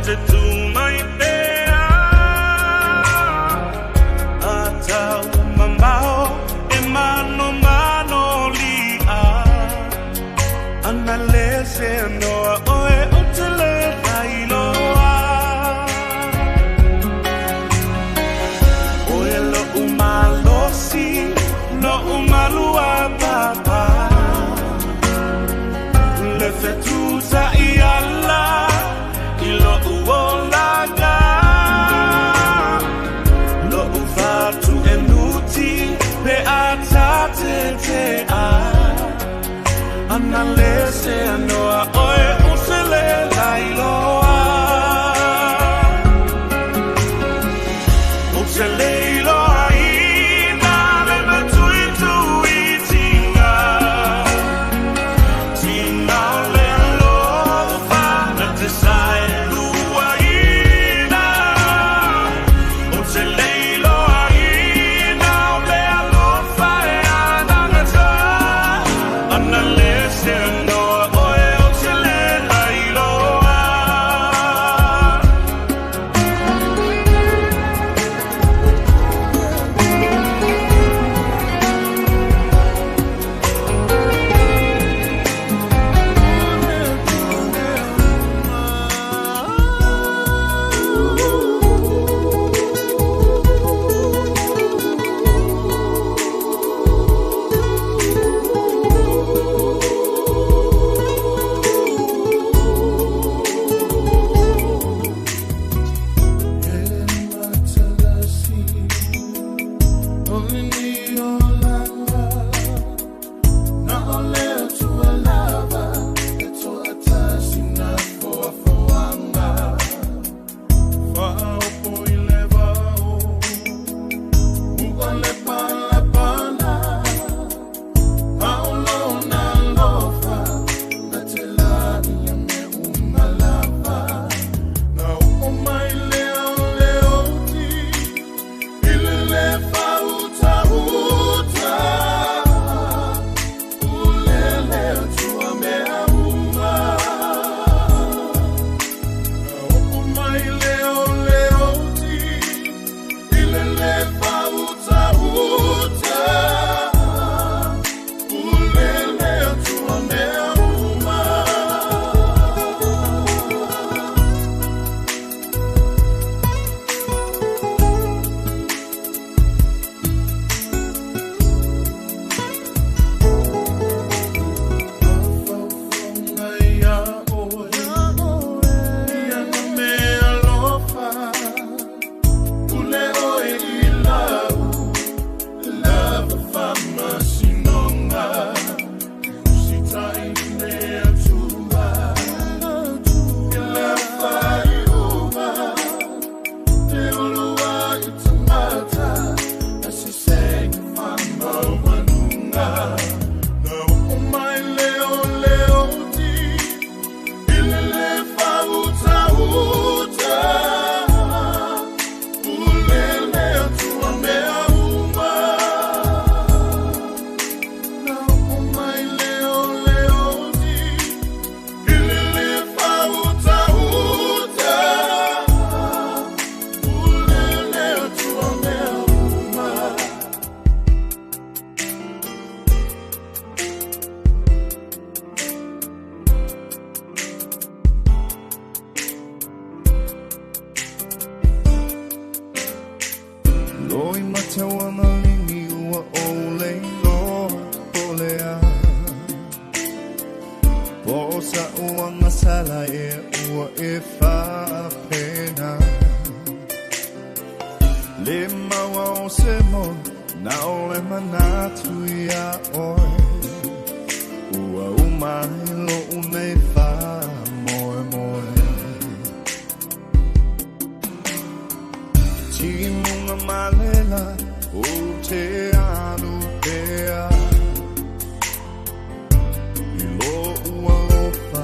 te tumai pea. Atau mamao e mano mano lia. Ana le se noa oe o te le tailoa. Oe lo umalosi, lo umalua papa. Le fetusa i ala, i lo uolaga. Lo ufatu e nuti, pe atate te a. Ana le se anoa oe usele lailoa. Usele iloa ina le matui tui tinga. Tinga o le alofa na te sae lua ina. Usele iloa ina o le alofa e anagata. Ana le se anoa oe usele lailoa. Loi matawana lingi ua ole loa polea. Po sa uanga sala e ua e whaapena. Le maua o se mo na ole manatu ia oe. Ua umai lo unei wha moe moe. Timunga malela o te anu pea. I lo ua lofa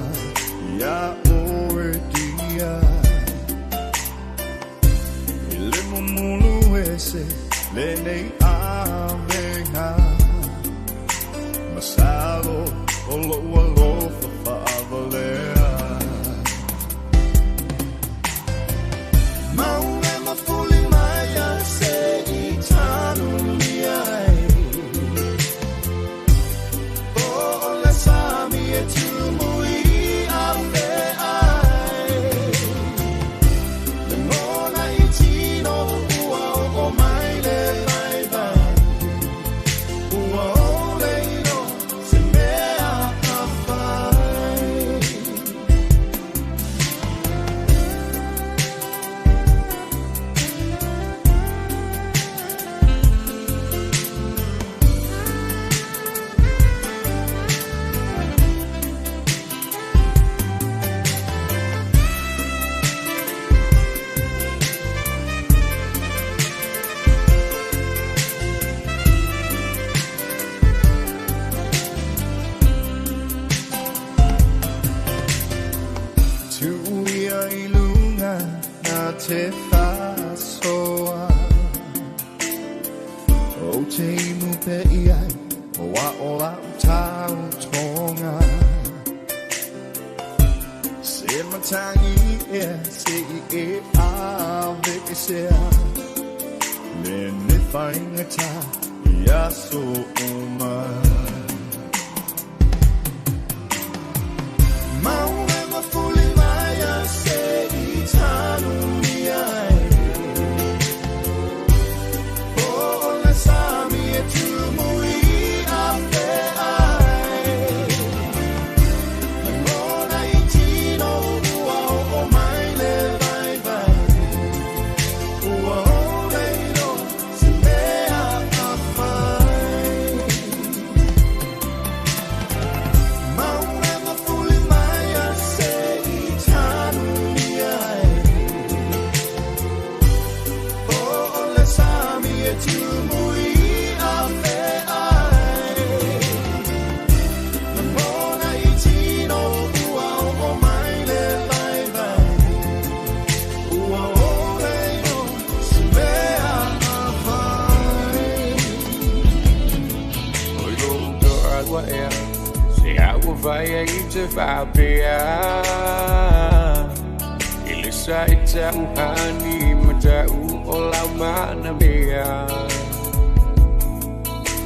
ia oe dia. I le mumulu ese le nei avenga. Masalo o lo ua lofa whaavalea. te whasoa. O te imu pe iai, o a o lau tau tonga. Se matangi e, se i e a ve sea. Le ne whaingata i aso uma. Maunga fuli mai se i tanu ai. O le sami e tumu i a fe ai. Ngona i tino ua o mai le vai vai. Ua o leiro se mea a fai. Maunga fuli mai se i tanu ai. O le sami e tumu i a fe ai. Ngona i tino ua o mai le vai vai. Ua o leiro se mea a fai. Oi lo to agua ea, se agua vai a i te whapea. I le sa i tau hani ma tau o lau mana mea.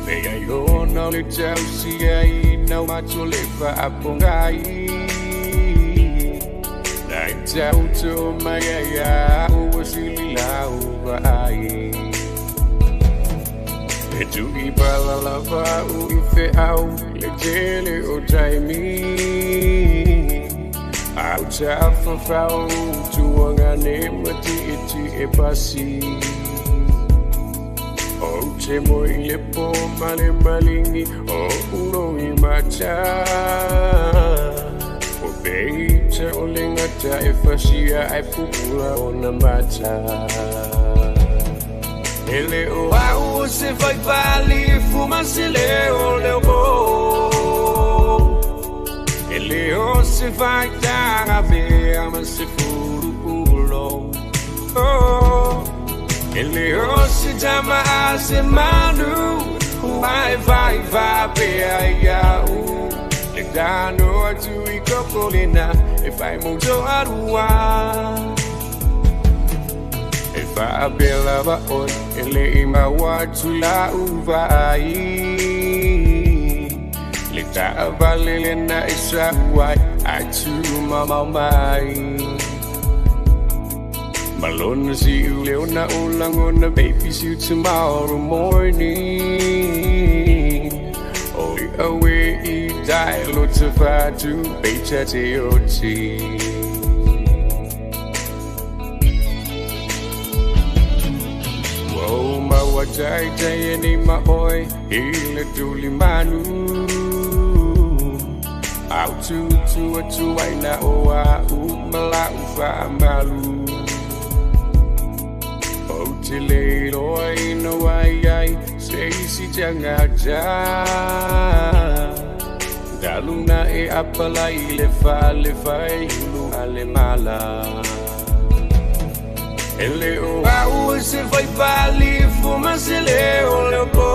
Pea i ona le tau si ai nau mato le whaapongai. Na i tau tō mai ai a ua sili lau vaai. E tu i palalava u i wheau le tele o taimi. Au tawhawhau tuanga ne mati iti e pasi. O te moi le po male malingi o uro i mata. O peita o le ngata e fasia ai pupula o na mata. Ele o au se fai pali fuma se le o le o. Ele o se fai tanga mea ma se furu ulo. Oh. Ele o se tama a se manu vai vai vai pe ai au. Le dano atu i kokolina e fai moto arua. E whaapela wa oi, e le i maua atu la uvai. Le taavale le na i sa uai, ai tu mamau mai. Malona si u leo na o langona, baby see you tomorrow morning. O i awe i dai lo te whatu, peita te oti. Whoa, maua tai tai e ni ma oi, i le tuli manu. Au tu tu atu ai na o a u mala u wha malu. O te le roi no ai ai, se isi tanga ja. Daluna e apala i le fa le fai ulu ale mala. Ele o au se fai pali fuma se le o le po.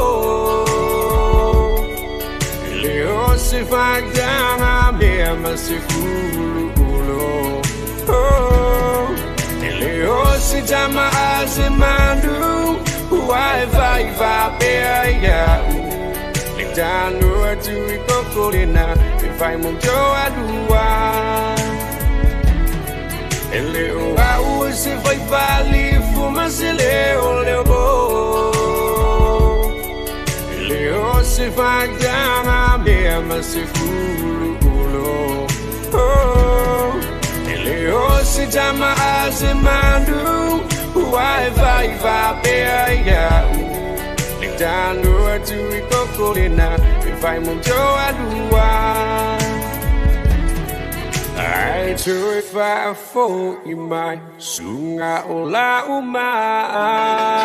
Ele o se fai tanga mea ma se fulu ulo. Oh. Ele o se tama a se mandu uai vai vai pe ai au. Le tanu atu i kokolina e fai monto adua. Ele o au se fai pali fuma se le o le o. Ele o se fai tanga mea ma se fulu ulo. Oh. Ele o se tama a se mandu uai vai vai pe ai au. Le tanu atu i kokolina e fai monto adua. Ai tu e wha i mai, sunga o la umai.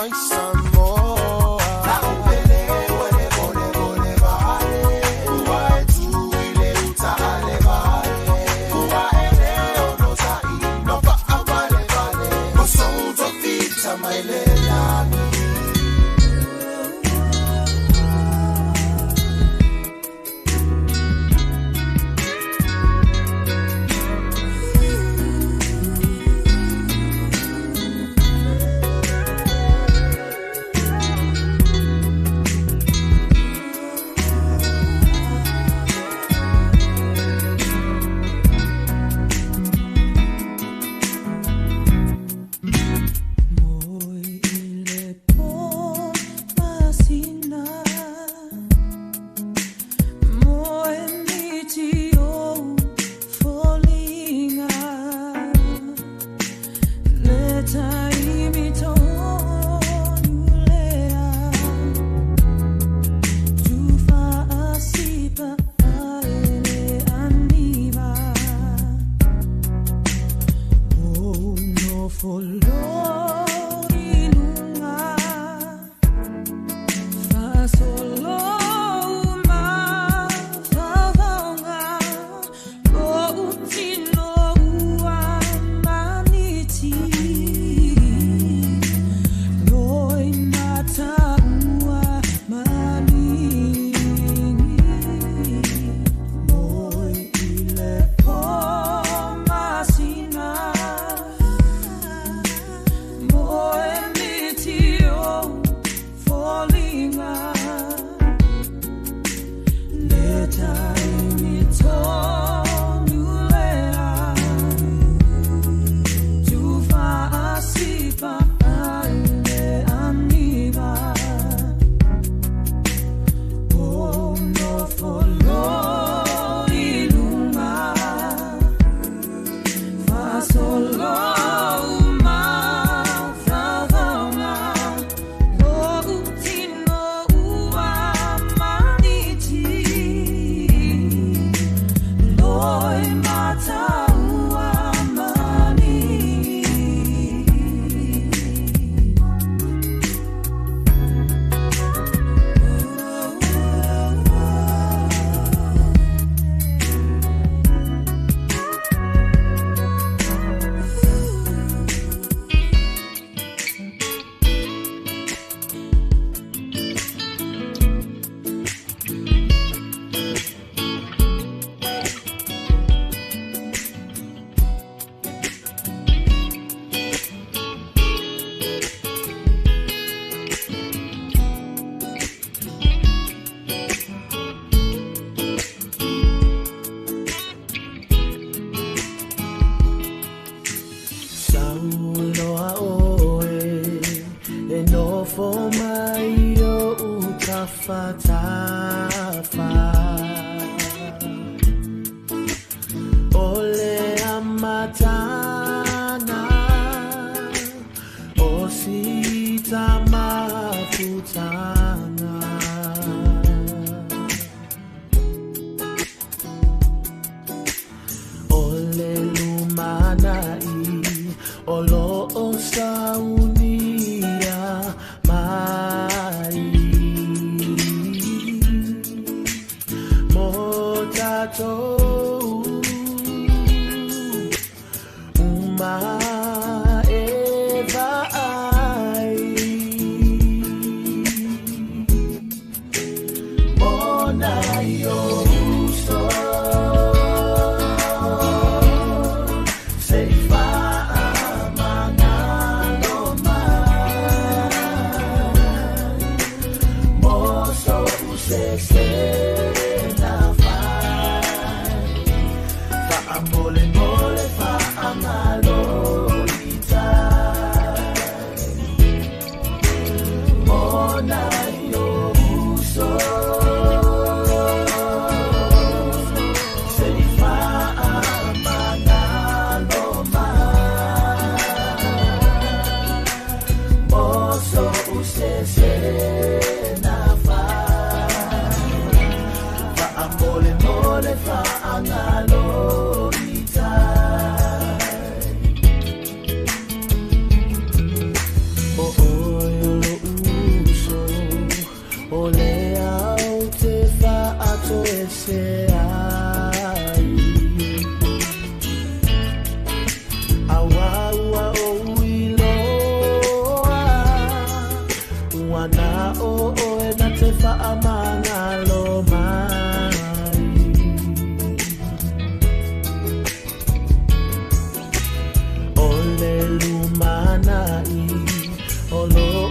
mai Samoa. Taupele ua le vole vole vale, ua e tui le uta ale vale, ua e le ono sa'i no fa'a vale vale, mo souto fita mai le lagi.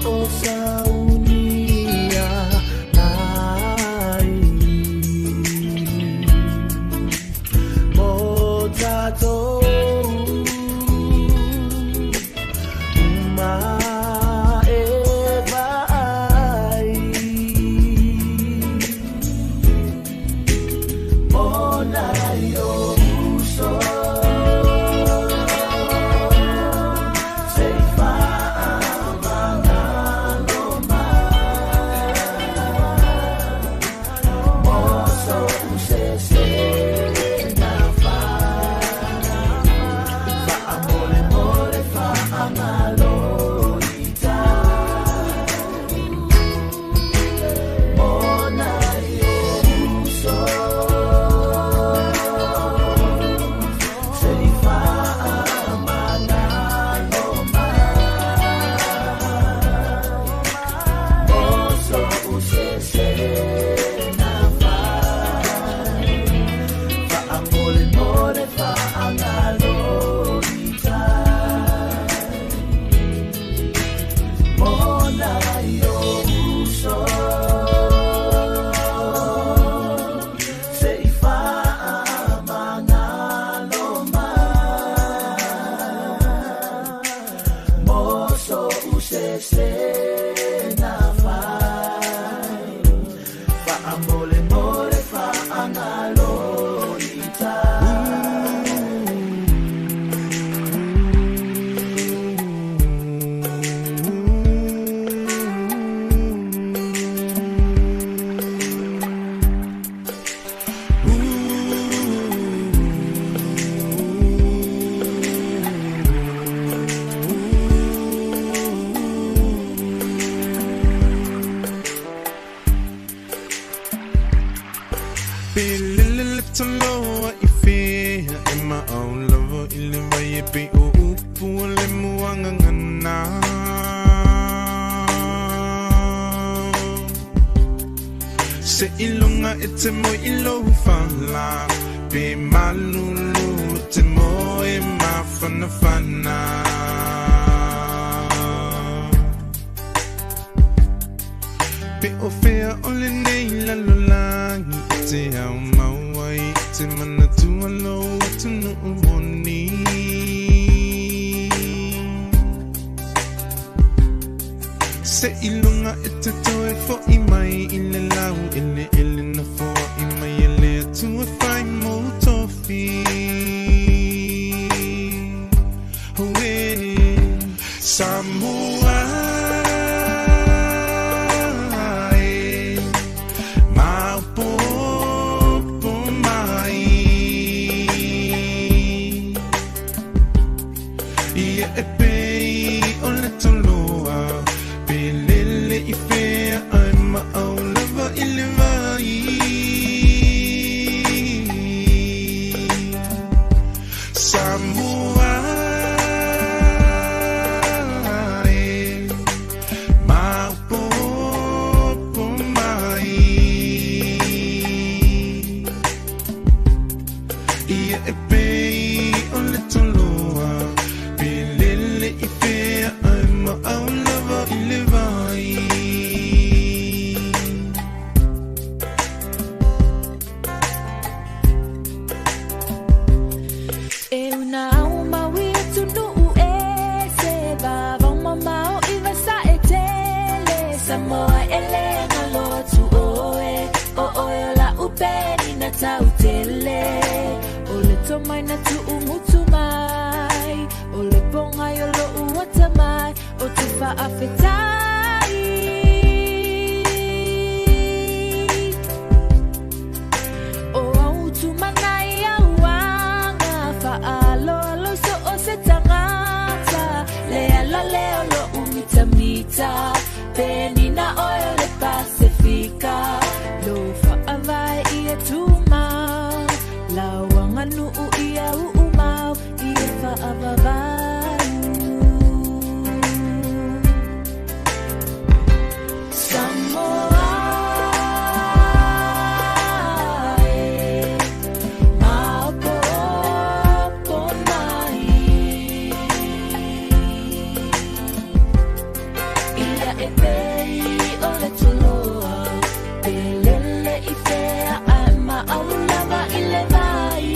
Ho'osaunia mai mo tatou uma e va'ai mo nai o uso se i fa'amagalo mai mo so'u sese na fai fa'amolemole fa'agalo i tai mo nai o uso se i fa'amagalo mai mo so'u sese na fai fa'amolemole fa'agalo i tai mo nai o uso se i fa'amagalo mai mo so'u sese na fai fa'amolemole fa'agalo i tai. Pilililitaloa i fea e maau lava i le vai e pe o upu o le muagagana. Se iloga e te moe i lou fala pe malulu te moe mafanafana. Pe o fea o lenei lalolagi e te au mau ai i te manatua lou atunuu moni. Se iloga e te toe fo'i mai i le lau eleele na foa'i mai e le Atua fai mou tofi. Oe Samoa e maopopo mai. Ia e pei o le toloa pe lele i fea ai maau lava i le vai. Samoa e maopopo mai. Ia e pei o le toloa pe lele i fea ai maau lava i le vai. E una au maui atunu'u e se vavau mamao i vasa e tele. Samoa e le galo atu oe, o oe o la'u penina tautele. O le tomai na tu'ugutu mai, o le pogai o lo'u atamai, o te fa'afetai. O au tumanai auaga, fa'aloalo so'o se tagata. Le ala lea o lo'u mitamita, penina oe o le Pasefika. Lou fa'avae ia tumau, lau aganu'u ia u'umau, ia fa'avavau. Samoa e maopopo mai. Ia e pei o le toloa Pe lele i fea ae ma au lava i le vai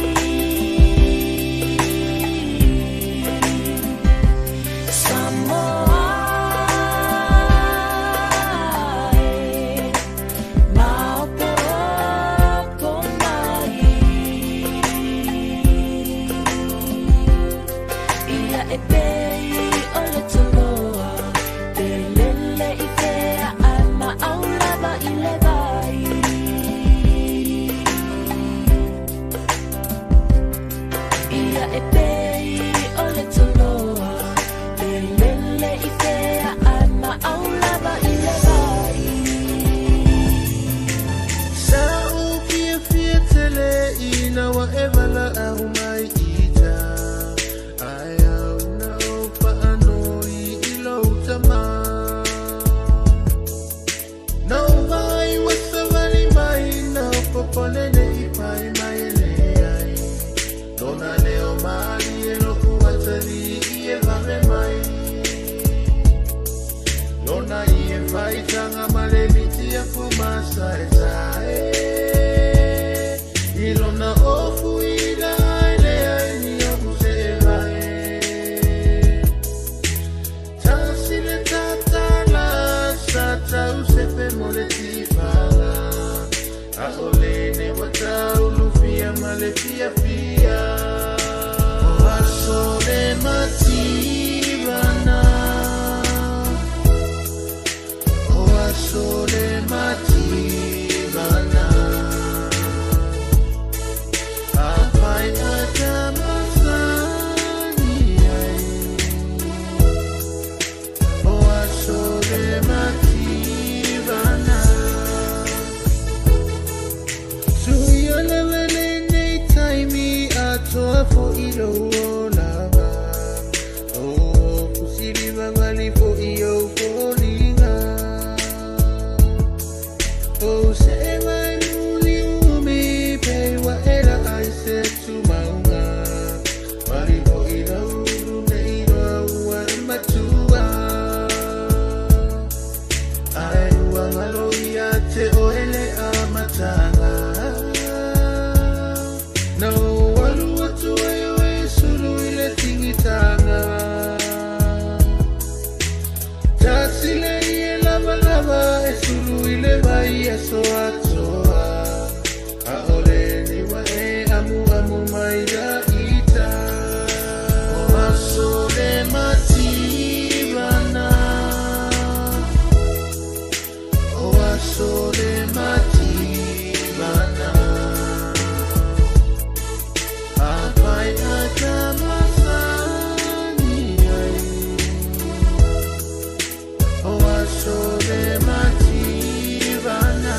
Samoa e maopoopo mai Ia e pei o le toloa Pe lele i fea ae ma au lava i le vai Ia e pei o le toloa Pe lele i fea ae ma au lava i le vai Sa o fia fia tele ina wa e vala au mai ita Ai au na o whaanoi i lau tama Na o vai wa savali mai na o popole nei pai mai le ai Lona leo mali e loku atali i e vave mai Lona i e whaitanga male miti a fumasa e tae I lona ofu i la le ai ni o kuse e vae Tasile tatala sa tau sepe mo le tifala A ole ne wa tau lufia ma le fia fia O aso le mativana O aso le mativana A pai a tamasani ai O aso le mativana Tuia levele nei taimi atoa fo i lo o lava O kusiri vavali fo i o fo linga O se e vai muli umi pe wa era ai se tu maunga Mari fo i lau nei roa ua e matua Ai ua ngalo ia te o ele a matanga Na o walu atu ai o e sulu i le tingitanga Tasile i e lava lava e sulu i le vai e so atoa A ole ni wa e amu amu mai da ita O aso le mativana O aso le mativana A pai a tamasani ai O aso le mativana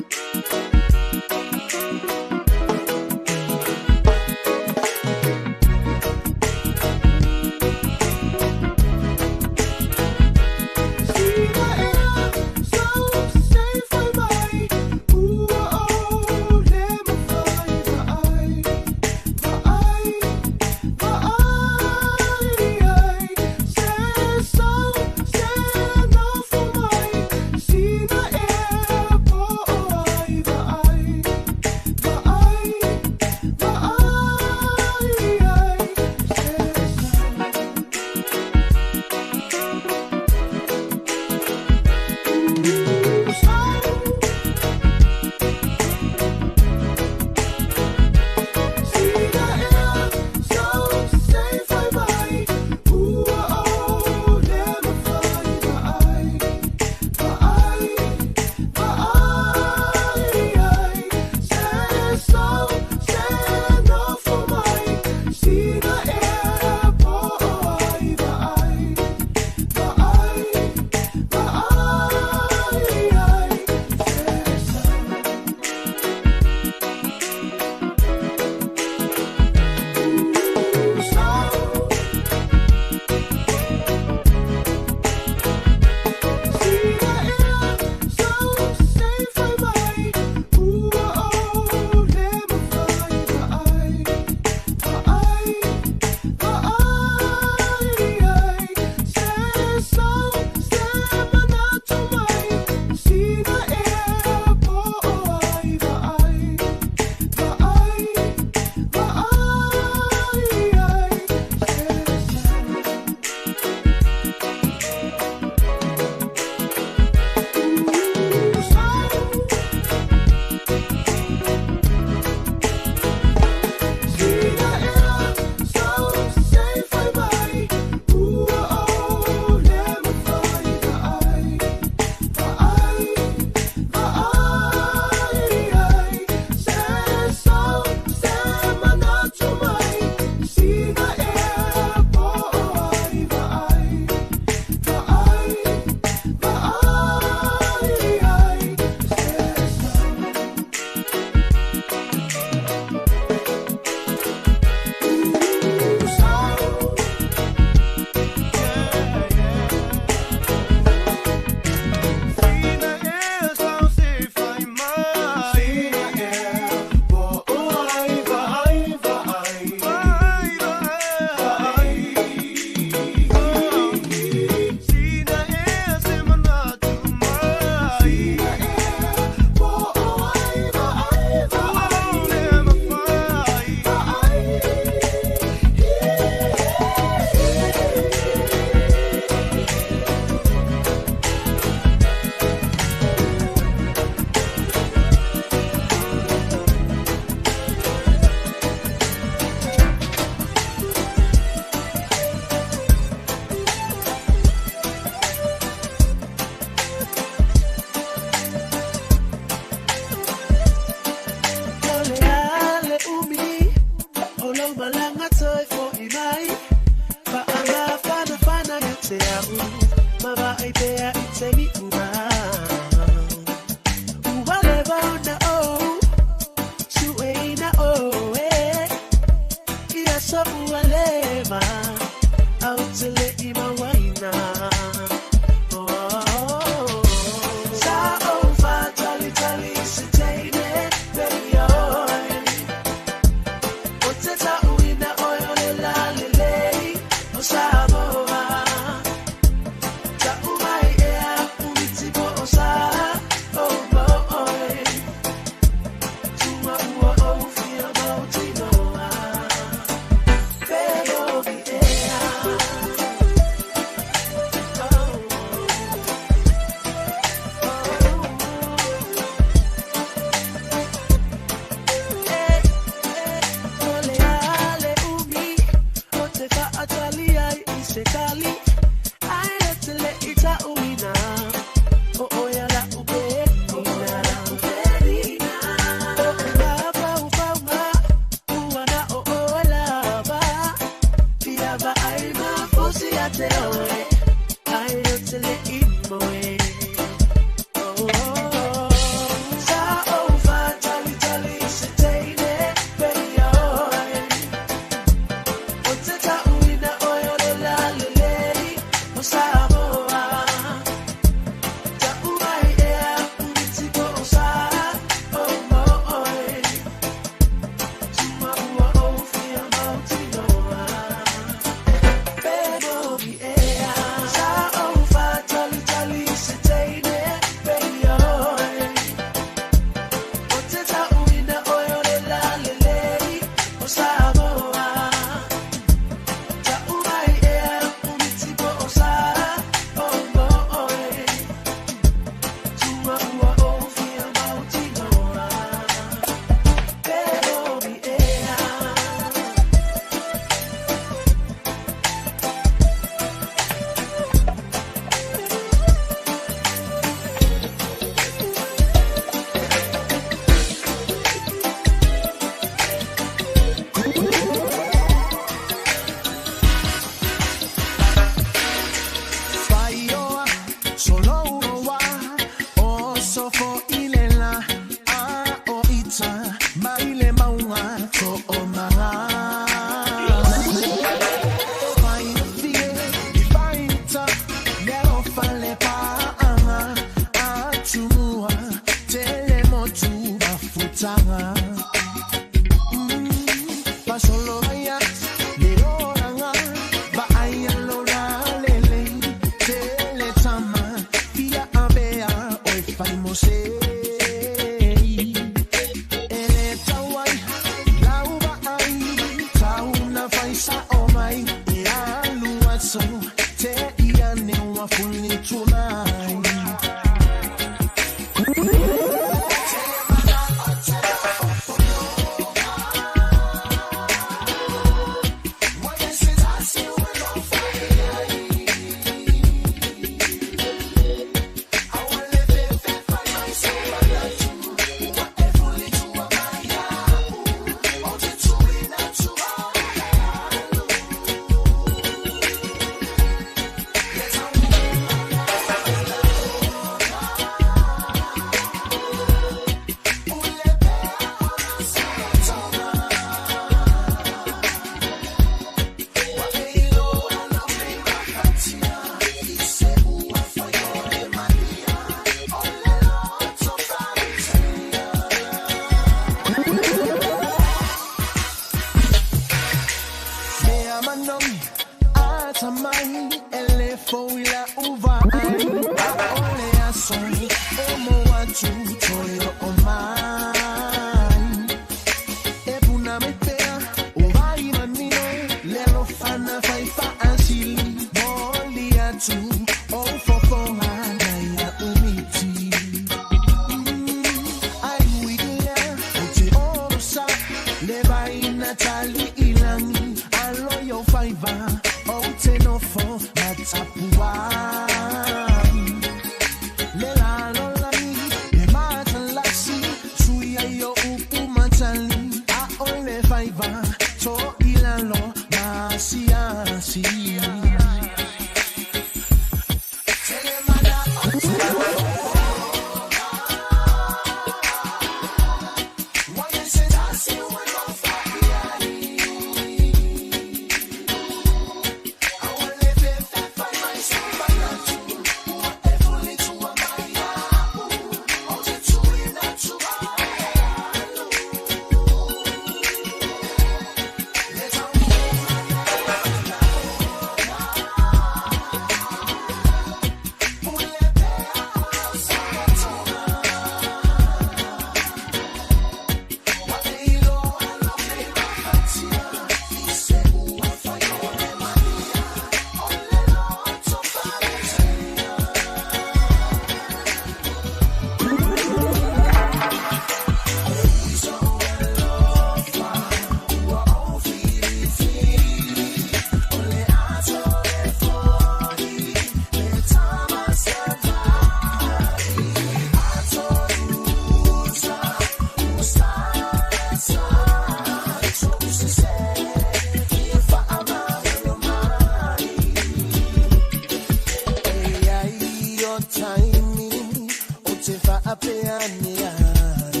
faapea ane ai.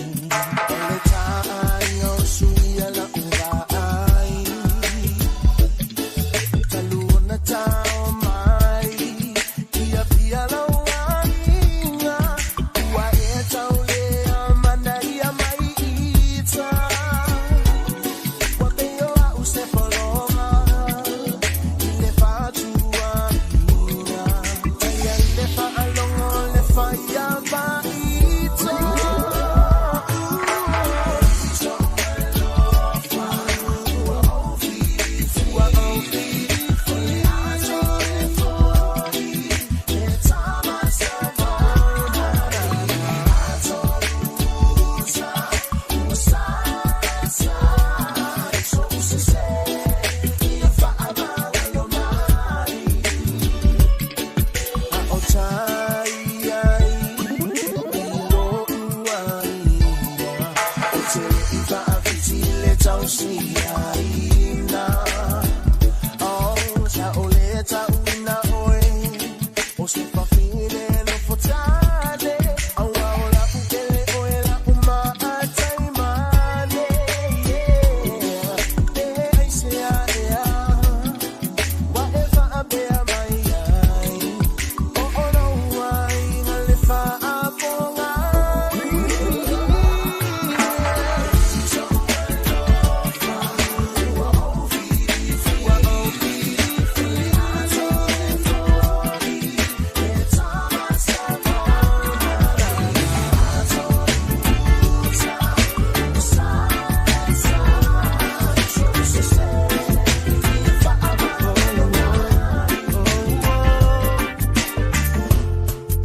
O le taaiga o suia la'u vaai talu ona tao mai ia lau aiga ua e taulea manaia mai ita ua pei o a'u se pologa i le fa'atuaina taia i le fa'alogo le faia vaita.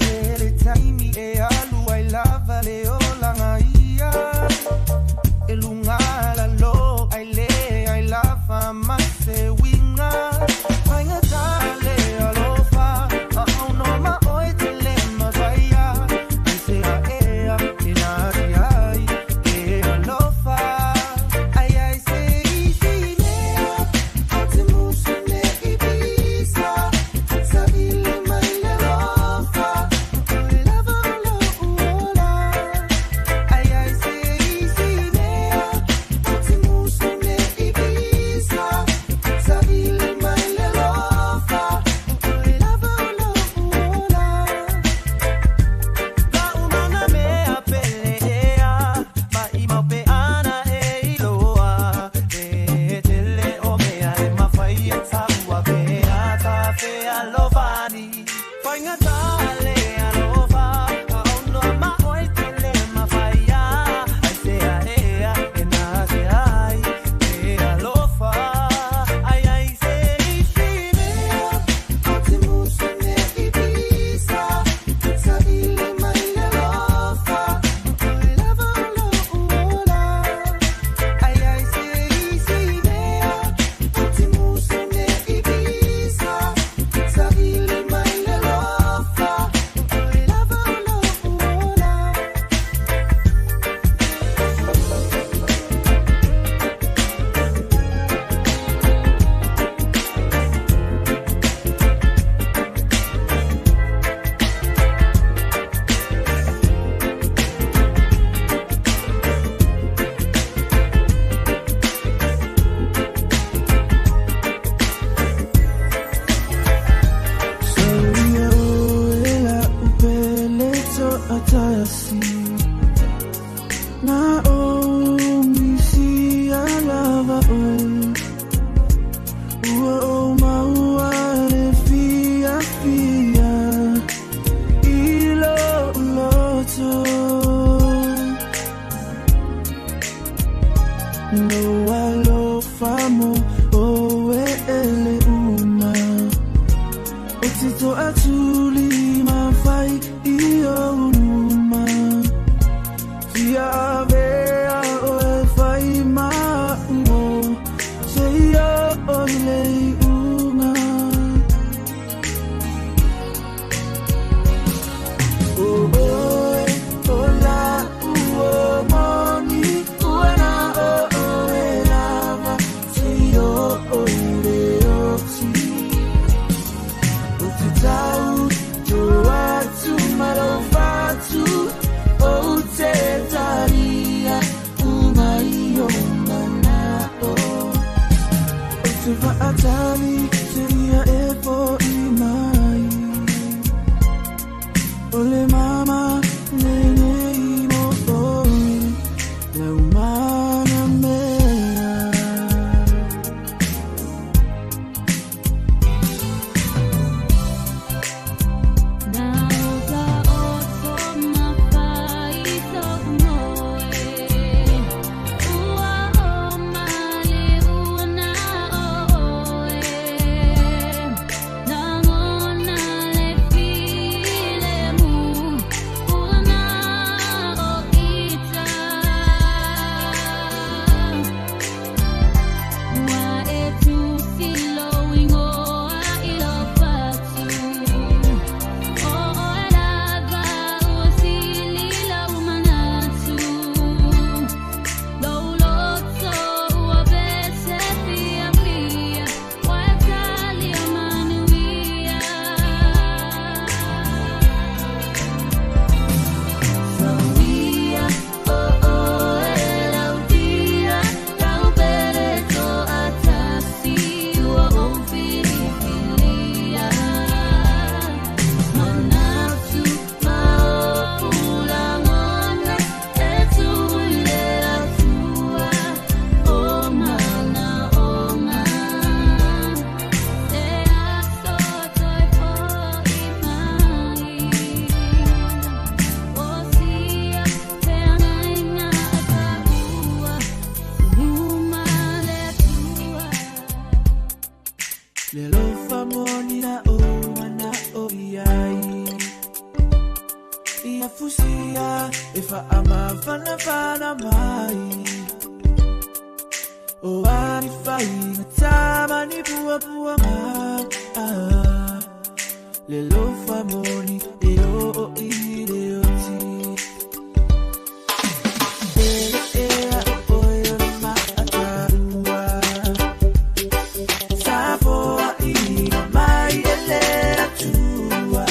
Ele taimi e alu ai lava le olaga ia e luga lalo ai le ai lava ma se uiga faigata le alofa aauno ma oe tele mafaia ai se aea e nati ai e alofa ai ai se isi mea o te musu nei pisa sa ile mai le alofa o lava o lo'u ola ai ai se isi mea o te musu nei pisa sa ile mai le alofa o lava o lo'u ola. Faumanga mea pele ea, mai mau pe ana e iloa. E tele o mea e mawhai e taua pe ata fe alofani. Whaingata le alofa, a ono ma oi tele mawhaia. Ai se a ea, e nā se ai, e alofa. Ai ai se isi mea, o te musu nei pisa sa ile mai le alofa o lava o lo'u ola ai ai se isi mea o te musu nei pisa sa ile mai le alofa o lava o lo'u ola. Sauia oe la upele to'atasi na ou misi alava oe ua ou maua le fiafia i lo'u loto lou alofa mo oe ele uma o te to'atuli mafai i ou luma fia avea oe fai ma'u seia o le i'uga. O oe o la'u o moni ua na o oe lava seia o i le oti o te tau to atu ma lou fatu. fusia e faamafanafana mai o ani faiga tamani puapuaga ah, le lofa moni e oo i le oti. Ele ea o oe o le maatalua Safoa ina mai e le atua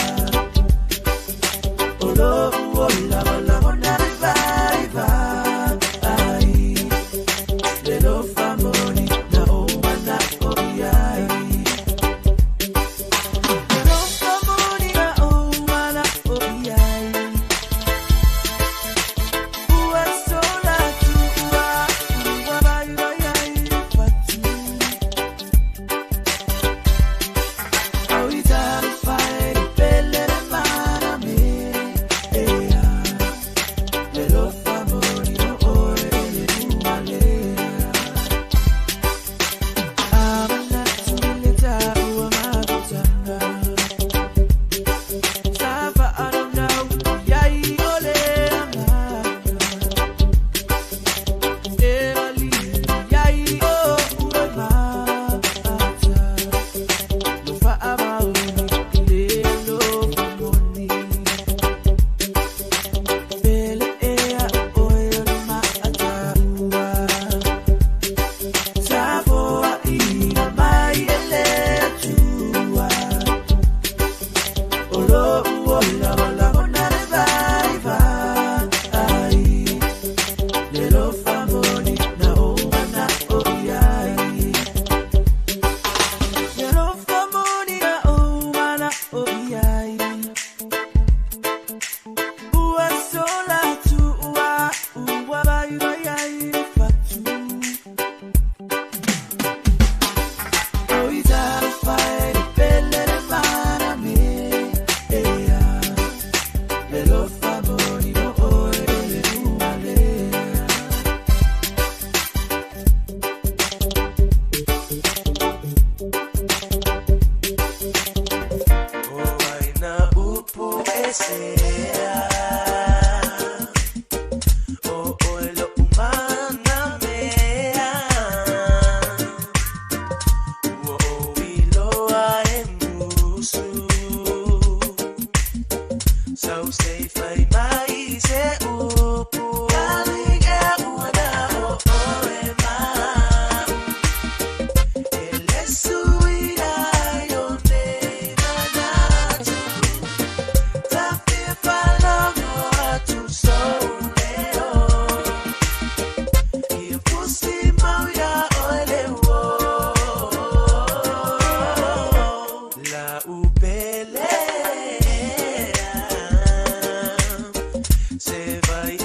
O lou ola lagona le vaivai Le lofa moni na ou mana o iai Le lofa moni na ou mana o iai Ua sola tua ua vai vai ai fatu Ua sola tua, ua vai vai ai fatu. O aina upu e sea O oe lo umana mea Ua o iloa e musu Sau se fai mai se upu Kaling e ua na o oe mau Ele suira i o nei manatu Se vai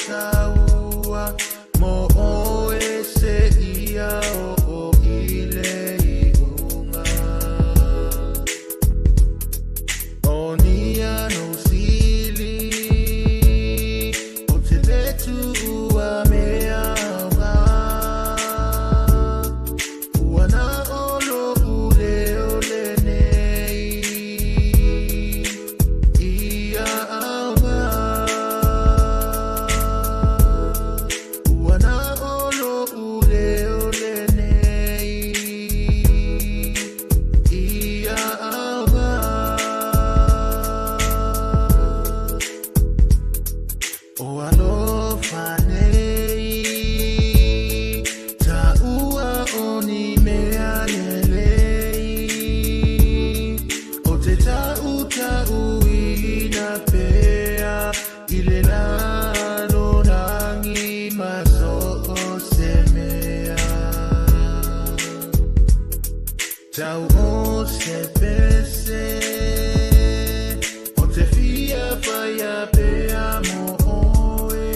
taua mo oe se ia o o ile i unga. O nia no sili o te letu ua mea auga. Ua na olo ule o lenei ia auga. Ua na olo ule o lenei ia auga. O alofa nei, ta ua o ni mea lelei. O te tau tau ina pea, i le lalo langi ma so o se mea. Tau o se pese, o te fia whaia pea mo oe.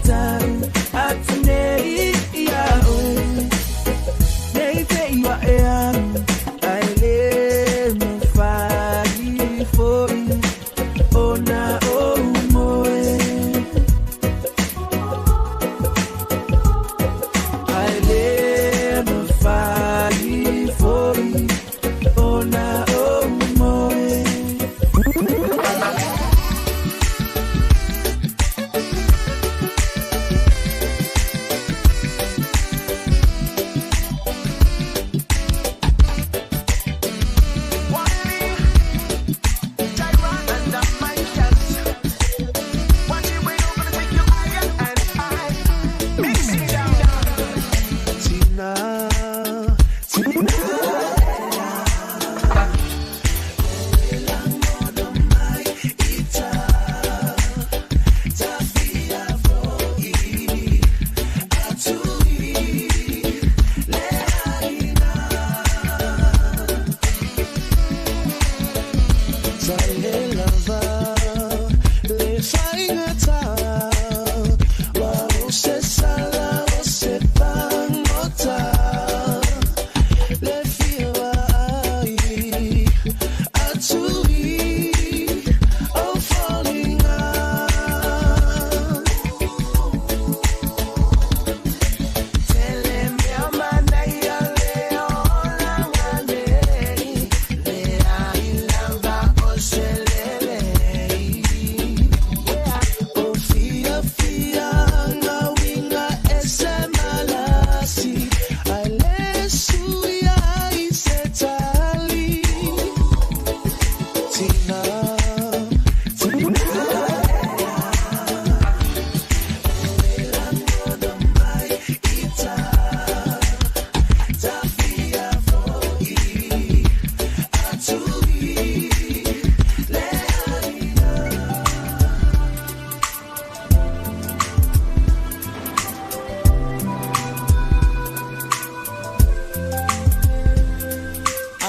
tau atu nei ia oe. Nei te iwa e au, ai le mawhai foi o na o moe. Ai le mawhai foi o na o moe.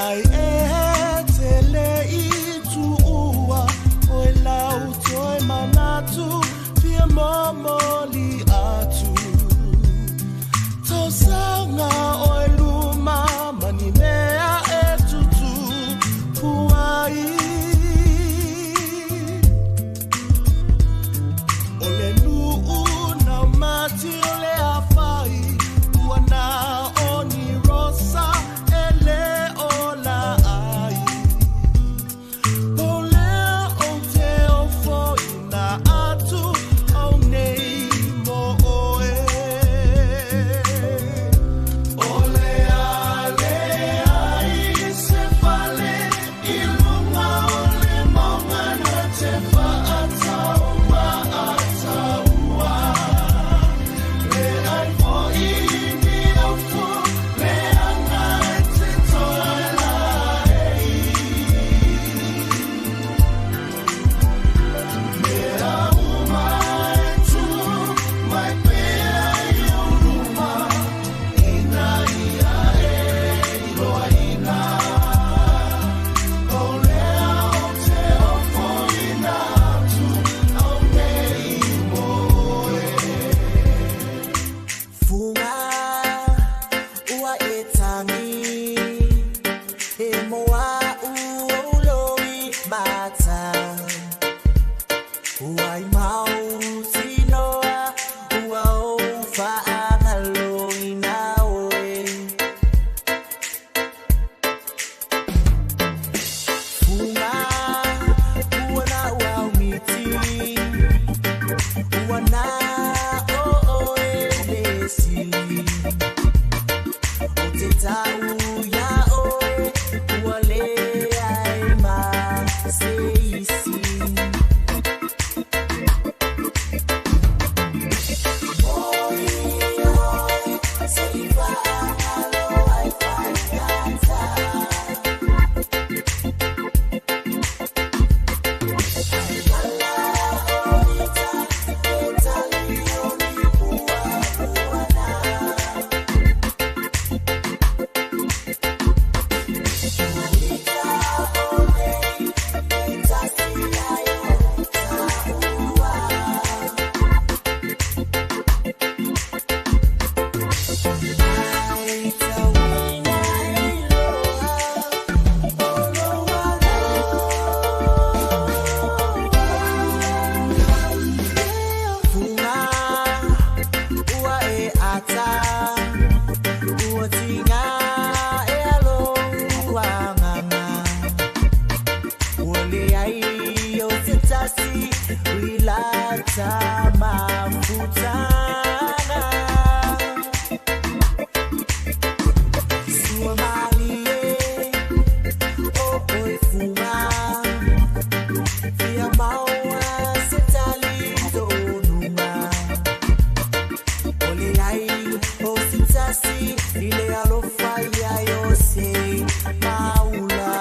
Ai e tele i tuua o e lau toe manatu fia momoli atu. Tausaga o e luma mani mea e tutu puai. O le nuu na mati o le afai ua na o ni rosa e le o la ai. Po lea o te ofo ina atu au nei mo oe. O le ale ai se fale i lunga o le maunga na te whaatau maataua. Le ai fo i ni au le anga e te toe la ei. Mea uma e tū mai pea i o luma, ina ia e iloa ina. O lea o te ofo ina atu au nei mo oe. Funga ua e tangi, e moa u loi mata. Ua i mau tinoa, ua o whaangalo ina oe. Funga ua na ua umiti, ua na o oe le sili. O te tau ia oe, ua le ai ma se isi. ta mafutanga. Sua malie, o oi fuma. Fia maua se tali tonunga. Ole ai, o sitasi, ile alofa ia yo se maula.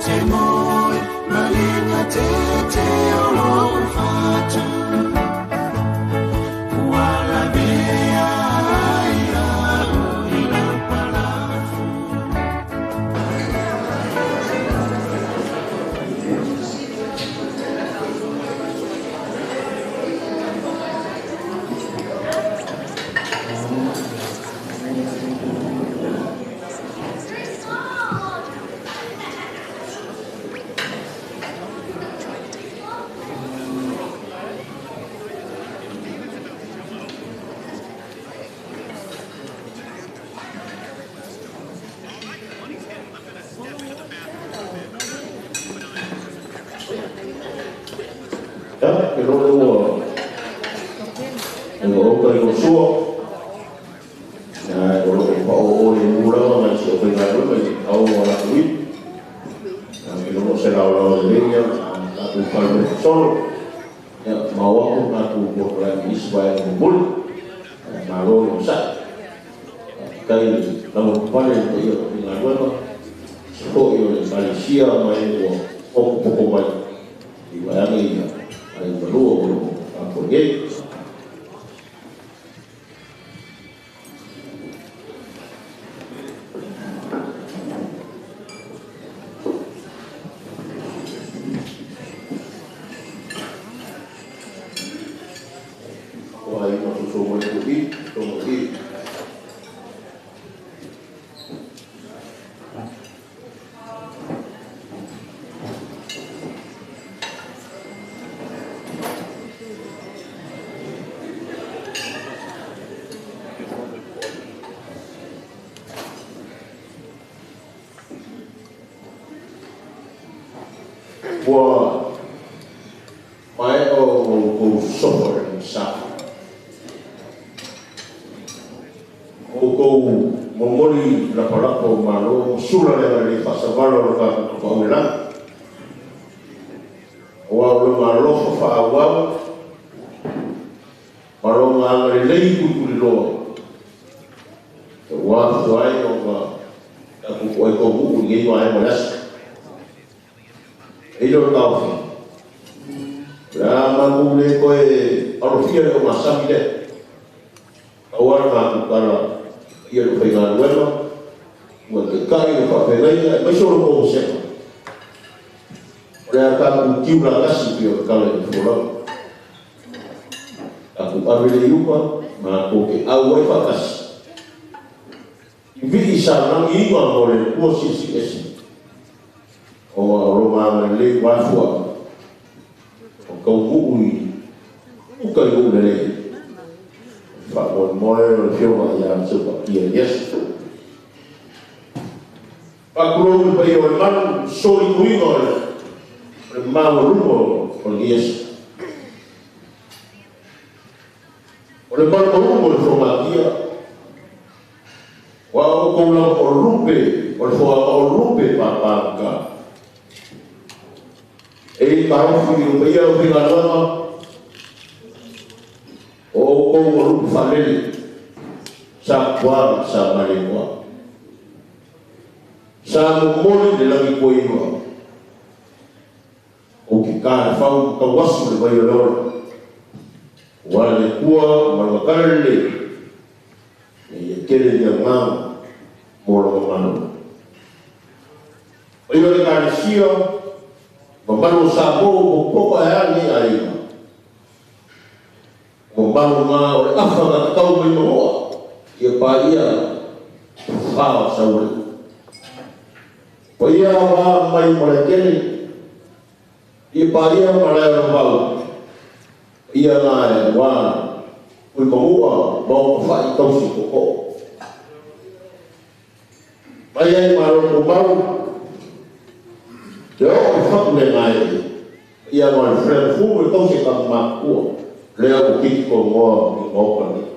Te moe malinga te te o lo fatu. Ua la mea ai au i lau palafu. Ia, e loa lea ua ua oka i Iosua, ae o lo o pao'o lemu lava nai si o faigaluega i ao o latou ipu. Ae ke loa se laolao lelei ia tatou fale solo. Ia, ma o aku tatou polokalame i isi vaega mulimuli. Ae malo le onosai. Faafetai le lavapapale i le paia o le faigaluega, aemaise foi o le Ekalesia ma e ua opopoko mai i vaeage ia ai malua o lo o tatou nei. O ai ma soso mai ko i, tonga i. Ua maea o outou sofa i le sa. Outou momoli lapalapa o malo ma sula le agalelei faasavalo o lo tatou Tapaau i le lagi. Aua o lona alofa faaauau ma lona agalelei tulituliloa ua afua ai ona tatou toai taunuu i lenei vaega o le aso. E i le o le taofi, o le a matou le toe alofia le ogasami lea. Pau lava le matou tala ia le aufaigaluega, ua taitai le faafeagaiga aemaise o le tou vasega. O le a tatou tiu latasi pei o le tala i le folauga. Tatou ave le iuga, matou te auai faatasi. I vii sa lagiina mo le Atua Silisili Ese, ona o lona agalelei ua afua o taunuu i uta i nuu lelei. O le faamoemoe o le Afioga ia Seupatia Iesu. Faatulou i le paia o le malu, solituina o le maualuga o lenei aso. O le malumaluga o le fogatia, ua outou lava o lupe, o le foaga o lupe papagata. E i taofi i le paia o le aufaigaluega, o outou o lupe faalele, sa tua sa malemoa. Sa momoli le lagi toeima, o ke kālefau ma tauasu le vai o le ola. Ua le Atua ma lona tala lelei, ina ia tele le agaga mo lona malo. Paia o le Ekalesia, mamalu o Samoa ua popoka ae a lenei aiga. O mamalu na o le afa na tatau mai manua ia paia fa o Saualii. Paia aua mai Malaetele, ia paia malae o Lavau, paia na e aua ui manua ma o tawhai tausi to'oto'o. Mai ai malo tumau, te oo i fatu le gae'e, paia ma le flemufu le tausi e kamamakua, lea ua kiki togoa i maoka nei.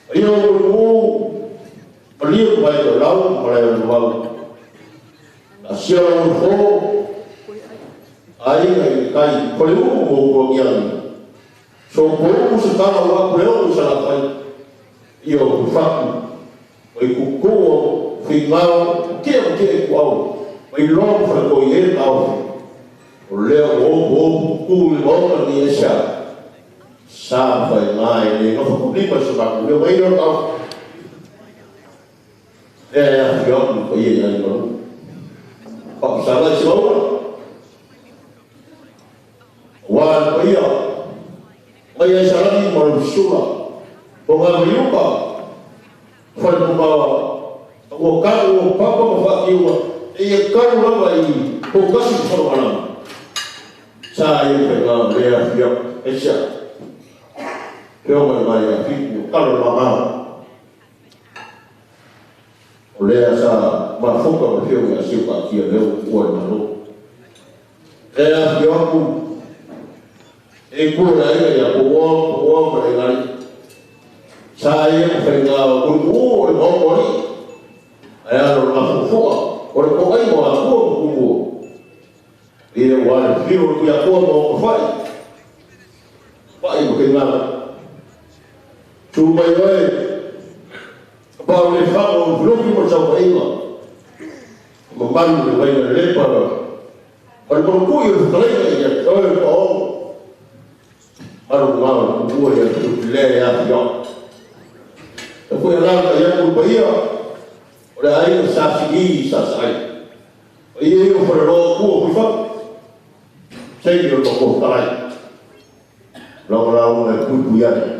Paia o ulu'u, malie ku vai o lau ma malae o Lavau, asia lau fo, aiga i le tai, faleu'u mo outou agiagi. So pou'u se tala ua aku le o'o i Salafai, ia o ku fatu, o i kuku o fingao, tia ma tia i ku au. Mai loa ma falekoi ai le taofi. O lea ua opuopu tu i le maota lenei aisa. Sa ma faiga e le gafatulima i so matou leo mai lea o le taofi. Lea e afifio atu le paia i aiga lua. Faamasala i Simauna. Aua le paia mai Aisalagi ma Leulusula, Fogavaiuka, Falepumaoa, ua kau ua papa ma faatiuga, e ia kau lava i Poutasi ma Fanogalama. Sa ia faiga le afifio atu. Aisea? Afioga i le Vaea Fitu, ua talo le mamao. O lea sa mafuta ma afioga ia Seu Taatia lea ua tuua i le Malo. E afifio atu e itu o le aiga ia Poua, Poua ma le Aigalii. Sa ia ma faiga o mulimuu o le maota o alii. Ae ala o le mafuafua o le toaiga o Atua ma Tumua. Ia ua le fio o le Tuiatua ma ona fai. Fai ma faiga. Tu mai oe, ka pao le fano o lufilufi ma le saofaiga. Mamalu le vaiga le lepa ma le manutui o le fetalaiga ia te oe le paogo. Malu ngao le tumua ia te lea e afioaga. E foi ala ka ia ku paia o le aiga sa sigi sa sai. O ia o whare kua hui whatu. Seini o le mako talai. Lawa lawa e pui pui ai.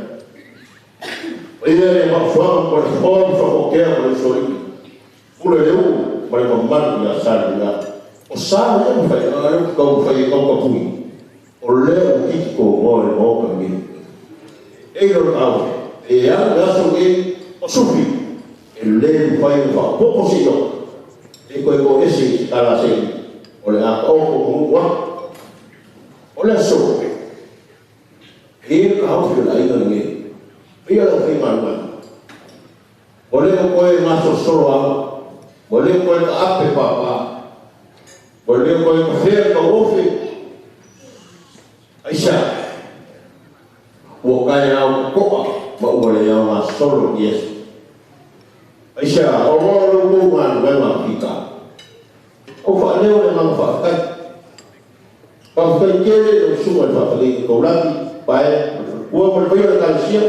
O ia e mafuanga mo le whoa ma whakokea mo le sori. Pule le u ma le mamalu ia sa le ia. O sa ia ma whai ngā reo kau whai e kau kapui. O lea o kiki ko ngoa le maoka nge. E iro le tau, e au le aso nge o sufi. E le mwhai o whapopo si io. E koe ko ese i tala se. O le a o ko ngua. O le aso. E ka haufi o la inga nge. Ia lau whai ngā runga. O leo koe ngā sosoro au. O leo koe ka ape pāpā. O leo koe ka whea ka ofe. Aisa. Ua kai au koa ma ua le au ngā solo ni Yesu. Aisa, o roa lo kou ngā nuenga fika. O wha leo le ngā whaafkai. Whaafkai kere o sunga le whaafkai ki kaulaki, pae, ua ma le paia le kalesia.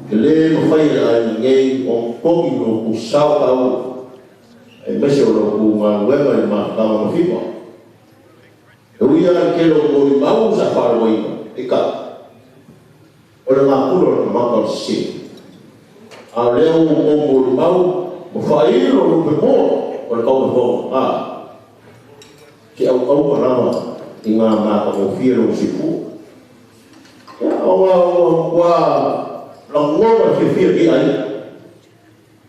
Ke le mawhai le ai ngei o kongi no ku sao tau. E mese o lo ku ngā nuenga i māwhakanga ma whipa. E uia le kelo mori mau sa wharoaina, e ka. O le ngā kura o le maka o le se. A leo o mori mau, ma whairo no pe moa o le kaua honga. A, ke au au marama i ngā māka mō whiero o sipu. Ia, o ngā kua langoa whiawhia ki ai.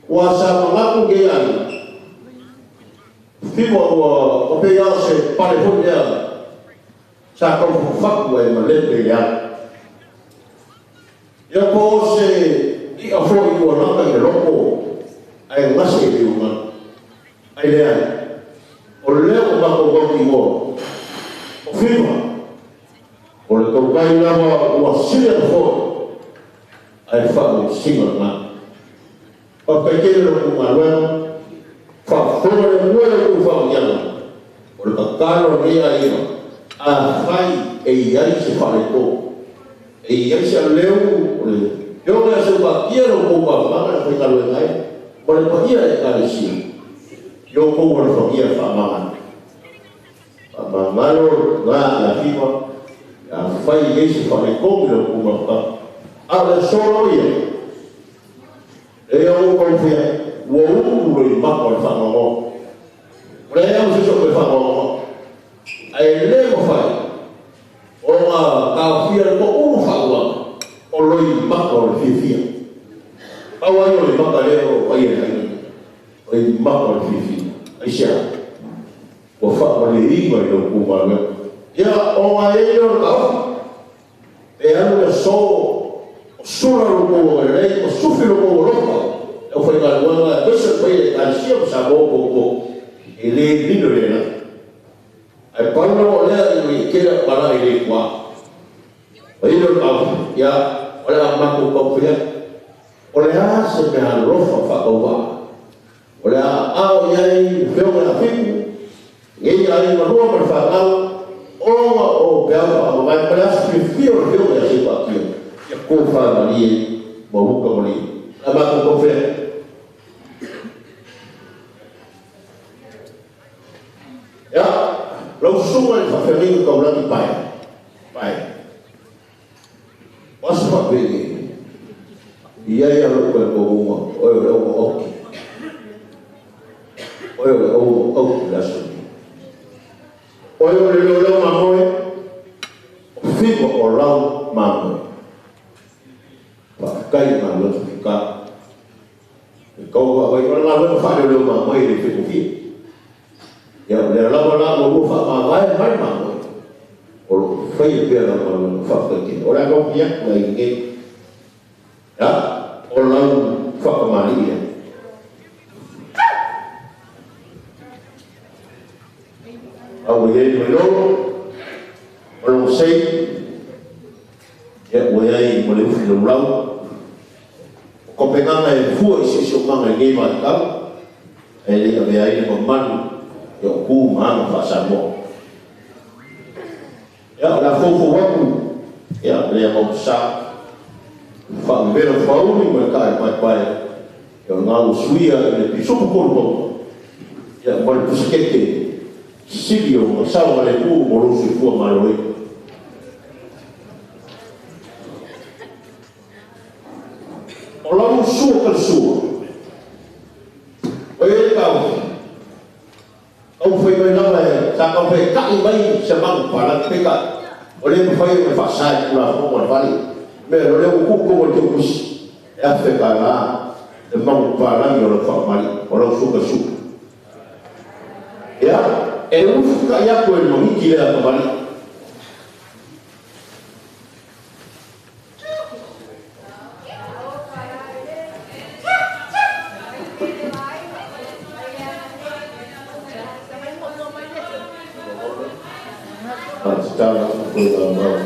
Kua sa mangaku ki ai. Whiwa ua o pe ia se pare hoi lea. Sa kau whawhaku e ma lepe ia. Ia ko se i a fo i ua naka i le loko ai ngase i le unga. Ai lea, o lea o mako wau ki moa. O whiwa, o le taukai lava ua sile a fo ai wha o singa ngā. Papai kere lo ku ngā luenga, wha le mua le ku wha o ianga. O le kakalo lea ia, a whai e iai se whare tō. E iai se leu, o le yoga se wha kia lo kou wha whanga le whai kaluenga e, o le paia e kalesia. Yo kou o le whakia wha mangana. Wha mangano ngā ia whiwa, a whai e se whare tō mi lo ku ngā whaka. A le solo ia, e au kau whia, ua uku lo i maka o le whangango. O le au se so koe whangango. Ai le mawhai, o ngā kāwhia le ko uru whaua, o loi maka o le whiawhia. Pau ai o le maka leo o ai e hai, o i maka o le whiawhia. Ai sea, ua whaua le inga i lau kūmā. Ia, o ngā e o le kāwhi, e anu le so, o sura lo kou o lei, o sufi lo kou o loka, e o whai ngā luanga, e pesa pai e kālisia ma sa mō kou kou, e le lino le na. Ai pauna o lea i kera para i le kua. O ino kāwhi, ia, o le a mako kau whia, o le a se mea lofa whakaua. O le a ao ia ai feo na fiku ngai ai malua ma whanau onga o peau pa mai pa la fi o feo na se pa kia ia ko fa mali ma huka mali ama ko ko fe ya lau sunga i whawhengi kau lagi pai pai wasu whawhengi ia ia loko e kohunga oe o le ongo oki oe o le ongo oki laso oe o le leo leo mamoe o whiwa o lau mamoe whakakai ngā lotu whika e kau wā wai o ngā lotu wha leo leo mamoe i le whiku whia ia o lea lawa la o lua wha māwae mai mamoe o lo whai e pēr la mamoe whakakai kene o lea kau pia ngai ngai ya o lau whakamani ia au ia i lolo o lo sei ia o ia i mo le ufi lau lau o kopenganga e fua i sisi o manga i ngei mātau e le avea ai le mamanu ia o kū maanga whaasamoa ia o la fōfō waku ia lea maupasa whaamvera whauri ma le kae pai pai ia o ngā usuia i le pisopo kolu pau ia ma le pusikete sili o ngā sawa le ū mo lo soifua maloi o lau sua ka le sua o e kau kau whai mai lava e sa kau whai kai mai se mangu pala te peka o le mawhai o le whaasai kula whango le whali me lo le ukuku o te ukusi e awhe ka la le mangu palangi o le whaamali o lau sua ka sua ia e ufu ka ia koe mahiki lea kamali Tala ko la mau.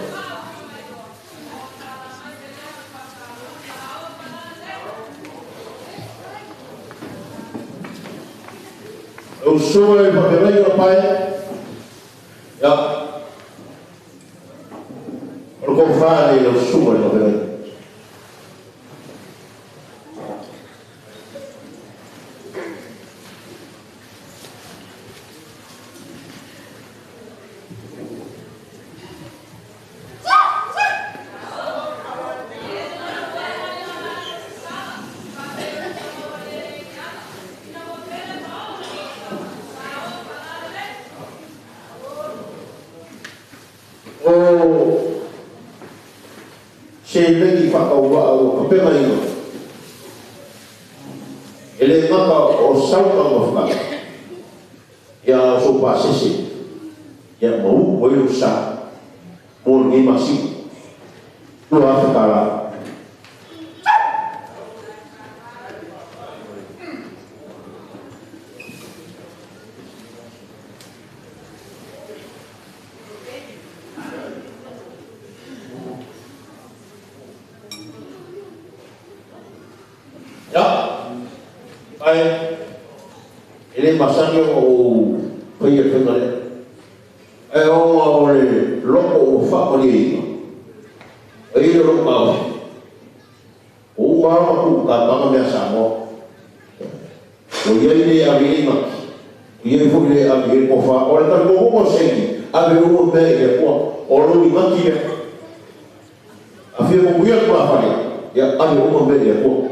O sua e papelei o pai. Ya. O ko fale o sua e papelei. Se lengi whakaua au kapenga inga. E le ngaka o sauka ngawhaka. Ia o so pasese. Ia mau o ilu sa. Mo ngi masi. Ua awhakala. E le masani o paia whenga le. E o o le loko o whakamani inga. E i le loko au. O umaama ku ka panga mea Samoa. O ia i le avi i maki. O ia i fo i le avi i kofa. O le tali mo sengi. Ave uo mea i le kua. O lo i maki mea. A whia mo kuia kua whare. Ia ave uo mea i le kua.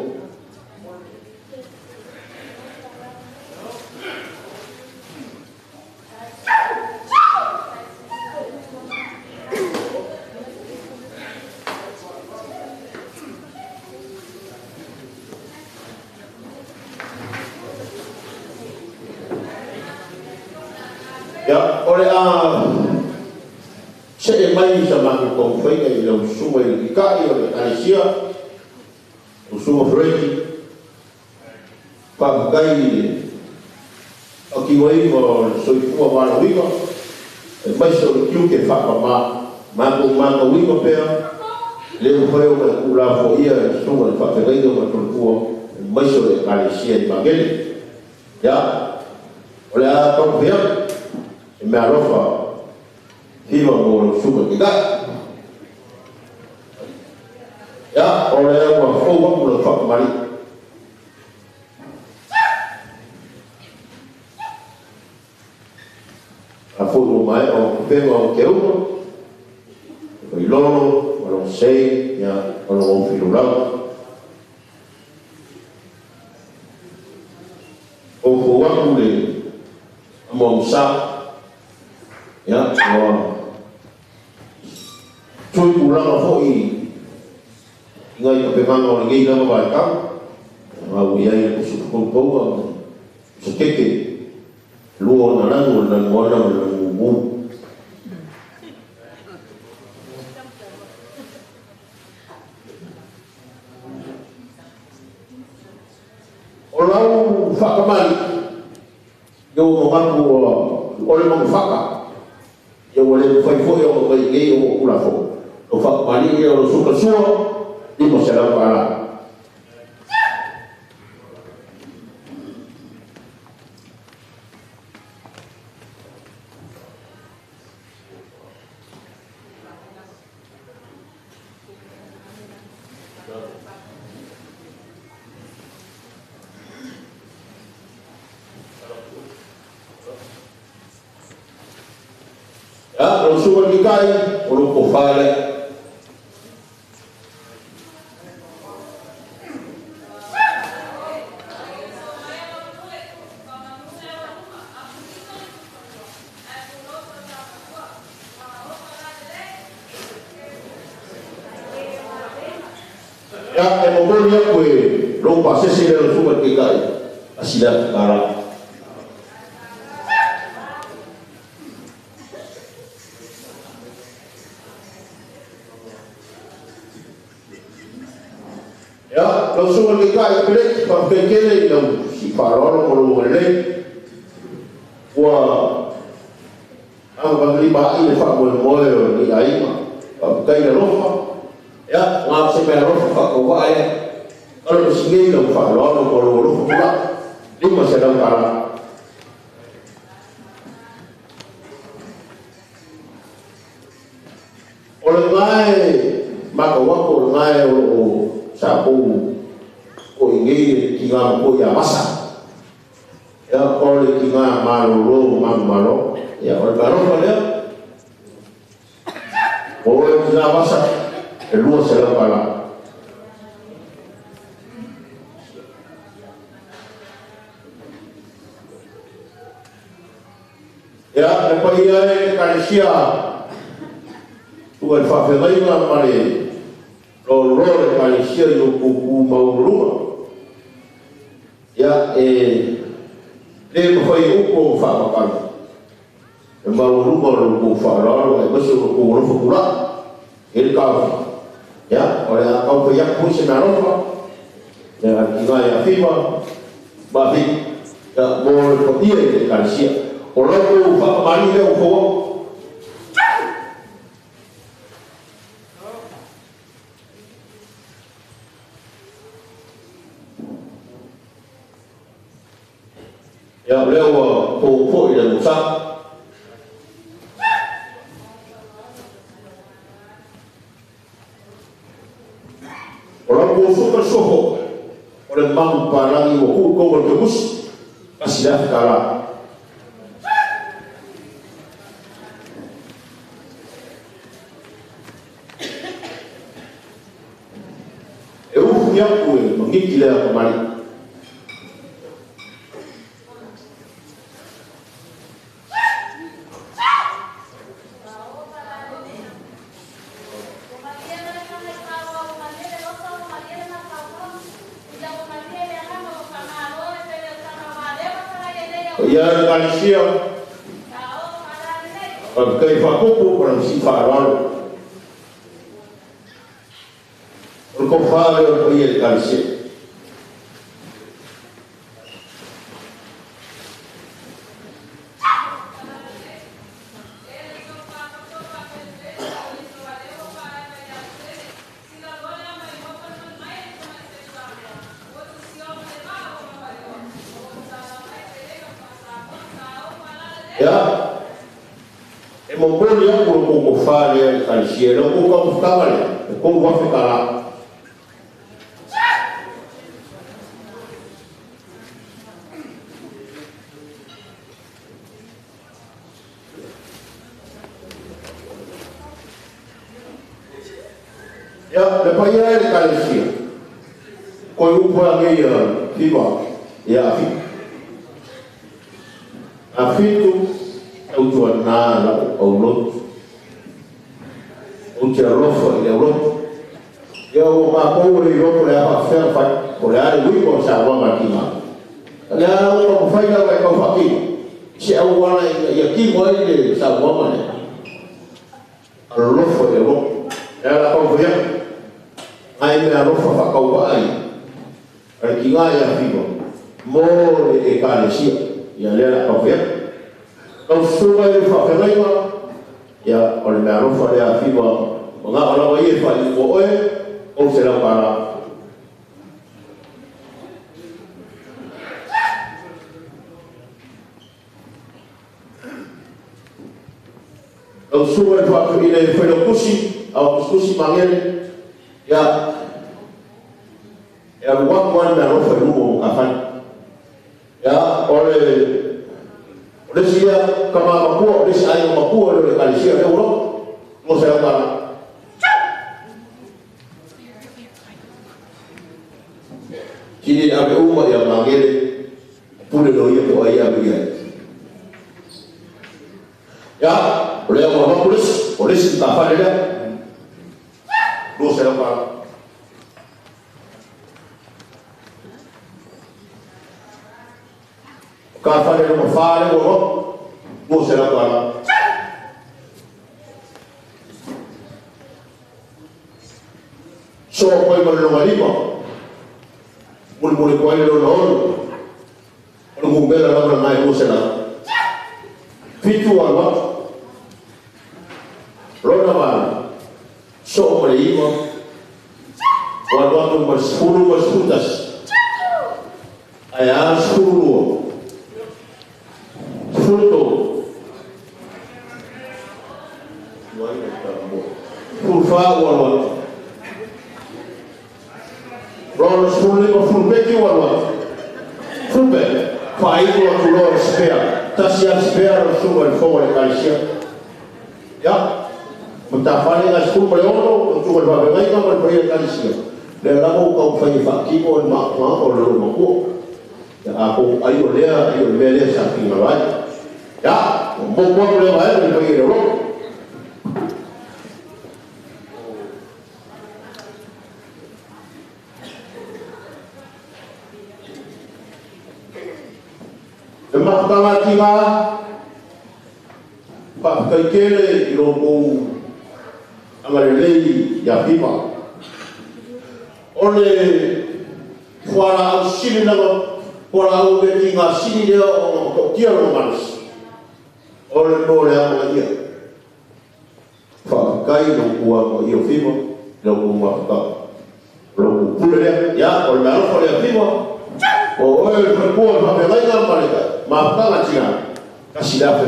Ia, o le a se e mai sa mangu kau whainga i lau sunga i le kai o le Kalesia, o sunga Freki, whakakai i le akiwai o le soifua wālawinga, e mai sa o le kiuke whakama, mākou mākauinga pea, le mwhai o mai kula fo ia e sunga le whawhengainga ma tolupua, e mai sa o le Kalesia i Mangele. Ia, Ia tau fia e mea alofa fiva mo le suka ke kai. Ia o le ua fou aku le whakamari. A fou o mai o penga o ke uma. O i lolo, o lo sei, ia o lo o lau. O fou aku le mo sa ia o tui kulanga foi ngai ka pemanga o lenei lava vai kau nga u iai ko su ko ko so keke luo na langu na ngona na ngu o lau whakamali yo mo ngaku o le mo whaka yo o le whai foi o mai ngei o kula fo o whakamali o suka sua di mo se lau ala. Ya, lo suka kikai, o lo kofale. Ya, e mogolia koe, lo pasese le lo suka kikai, asila kara. Ya, lo suka kikai pele, pa pekele lau si farolo ko lo le. Ua ang bangli ba i le fa mo mo ni ai ma. Pa kai le lofa. Ya, ngā se mea lofa fa ko wa ai. Alo si ngi lau farolo ko lo lofa pula. Lima se lau kala. O le ngai ma ko wa ko ngai o sa ko ko ingi ki ngā ko ia masa. Ya ko le ki ngā malo lo malo. Ya o le malo ko le. O le ki ngā masa e lua se lau kala. Ya le pa ia e kalesia tu e whawhengainga ma le lo lo le kalesia i o kuku maurunga. Ya e le mawhai upo o whaapakana. E maurunga o lo ku whaararo e masu o ku orofa kura. E le kaofi. Ya, o le a kau whai aku se mea rofa. Ya, ki ngai a whima, ma whii. Ya, mō le patia i le kalesia. O lau ku whakamani leo fōa. Ya, leo pō pō i le musa. O lau ku suka soho. O le mangu parangi o ku kongo te musi. Kasi lea whakara. E ufu iaku e mangiki lea kamari. Ia le kalesia kai whakupu o si whaararo. O le kofale o ia le kalesia. E momoli aku lo kou tofa lea i ekalesia, e le o kou taumafataga lea, e 3,000 talā. Ia, le paia e le ekalesia, koe upu e agei ia Fiva, ia Afitu. Afitu, tautuanā la'u aulotu. Ou te alofa i le aulotu. Ia ua matou e le iloa po o le a faafefea ona fai, po o le a le uiga o le saunoaga a le tiga. O le a la ua taumafai lava e tau faatino i se auala ina ia tino ai le saunoaga lea. Alofa i le alofa. O le a la taumafai atu, nai meaalofa faatauvaa ia a le tiga ia Fiva mo le Ekalesia. Ia lea o le a taumafai atu. Lau susuga i le faafeagaiga, ia o le meaalofa lea a Fiva, manao lava ia e faaiuina oe, $300. Lau susuga i le faafeagaiga i le Failautusi, Aoa Tusitusi Magele, ia e alu atu lava le meaalofa i luma o matafale. Ia, o le o le isi ia tama matua, o le isi aiga matua lea o le Ekalesia lea ua loto, $200. Sili le ave uma ia Magele, pule loia po o ai e ave i ai. Ia, o lea ua avatu le isi, o le isi matafale lea, $200. Matafale lona fa lea ua avatu, $200. Soo koe ma le lona lima, mulimuli koe ai le lona ono, o le numera lava lena e 200. Fitu alu atu, lona valu, soo ma le iva, ua alu atu ma le 10 ma le 11, ae a le 12, 13, 14 ua alu atu. Lona 15 fulupeki ua alu atu. Fupe, faaitu atu loa le sipea. Tasi lava le sipea lau susuga i le fofoga o le Ekalesia. Ia, matafale na 16, lau susuga i le faafeagaiga ma le paia o le Ekalesia. Lea lava ua taumafai e faatino le maaumaau o le loomatua. Ia, atonu ai o lea, ai o le mea lea sa finagalo ai. Ia, ua motu atu lea vaega i le paia i le loto. E mafutaga atiga, faafetai tele i lo outou agalelei ia Fiva. O le fualaau sili lava, fualaau mea tiga sili lea ona matautia lona malosi, o le mea o le amanaia. Faafetai i lo outou amanaia o Fiva, i lo outou mafutaga. O lo outou pule lea, ia, o le meaalofa lea Fiva, o oe o le faletua o le faafeagaiga ma le mafutaga tina, $1,000.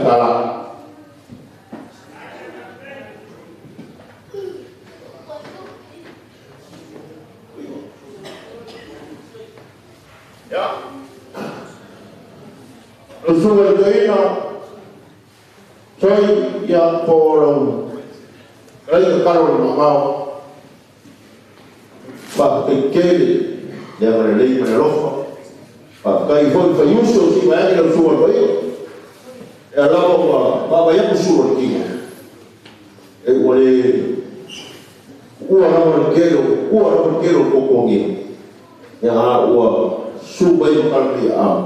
Ia, lau susuga i le toeaina, toi, ia, po o lau fetalaiga talo le mamao, faafetai tele le agalelei ma le alofa. Faafetai foi i faiuso o sivaeane lau susuga i le paia. E lava ua vaavaai atu sulu o le tino, e ua le ua lava le tele o ua lava le tele o tuatuagia. Ia a ua susu mai ma tala mai aao.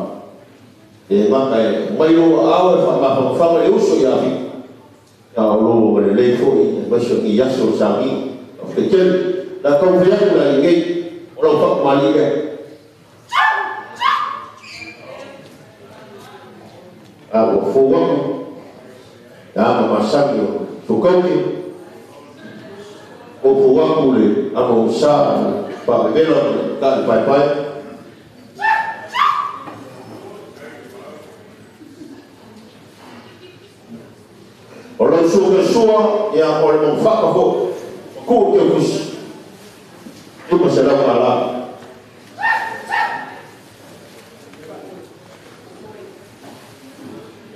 E gata e mai lou aao e faamafanafana i le uso ia Fitu. Ia o lou agalelei foi aemaise o nei aso o le sagi. Faafetai tele. O le a taumafai atu le alii nei o lau faamalie lea. A ua fou atu le ama masani o Sokauki, ua fou atu le ama o sa o le faavevela ma le taʻi paepae. O lau suka sua ia o le mongfaka fo ku ke kusi. 500 tala.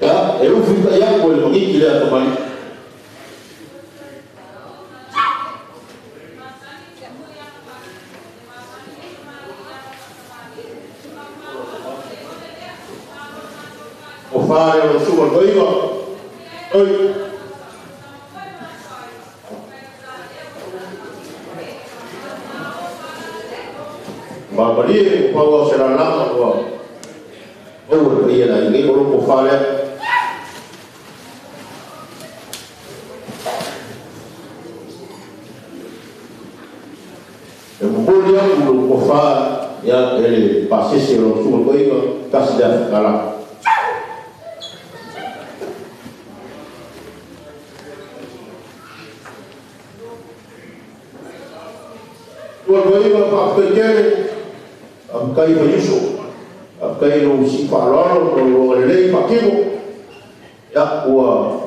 Ya, e ufi ka ia ko le mangiki le atamali. O whare o sua toiva. Oi. Mamalie o paua o se lalanga ua o le paia la ingi o loko whare. E momoli aku loko whare ia ele pasese o sua toiva kasi lea whakala. Tua toiva whakapekele kai fa yuso kai no si fa lolo no le fa kimo ya ua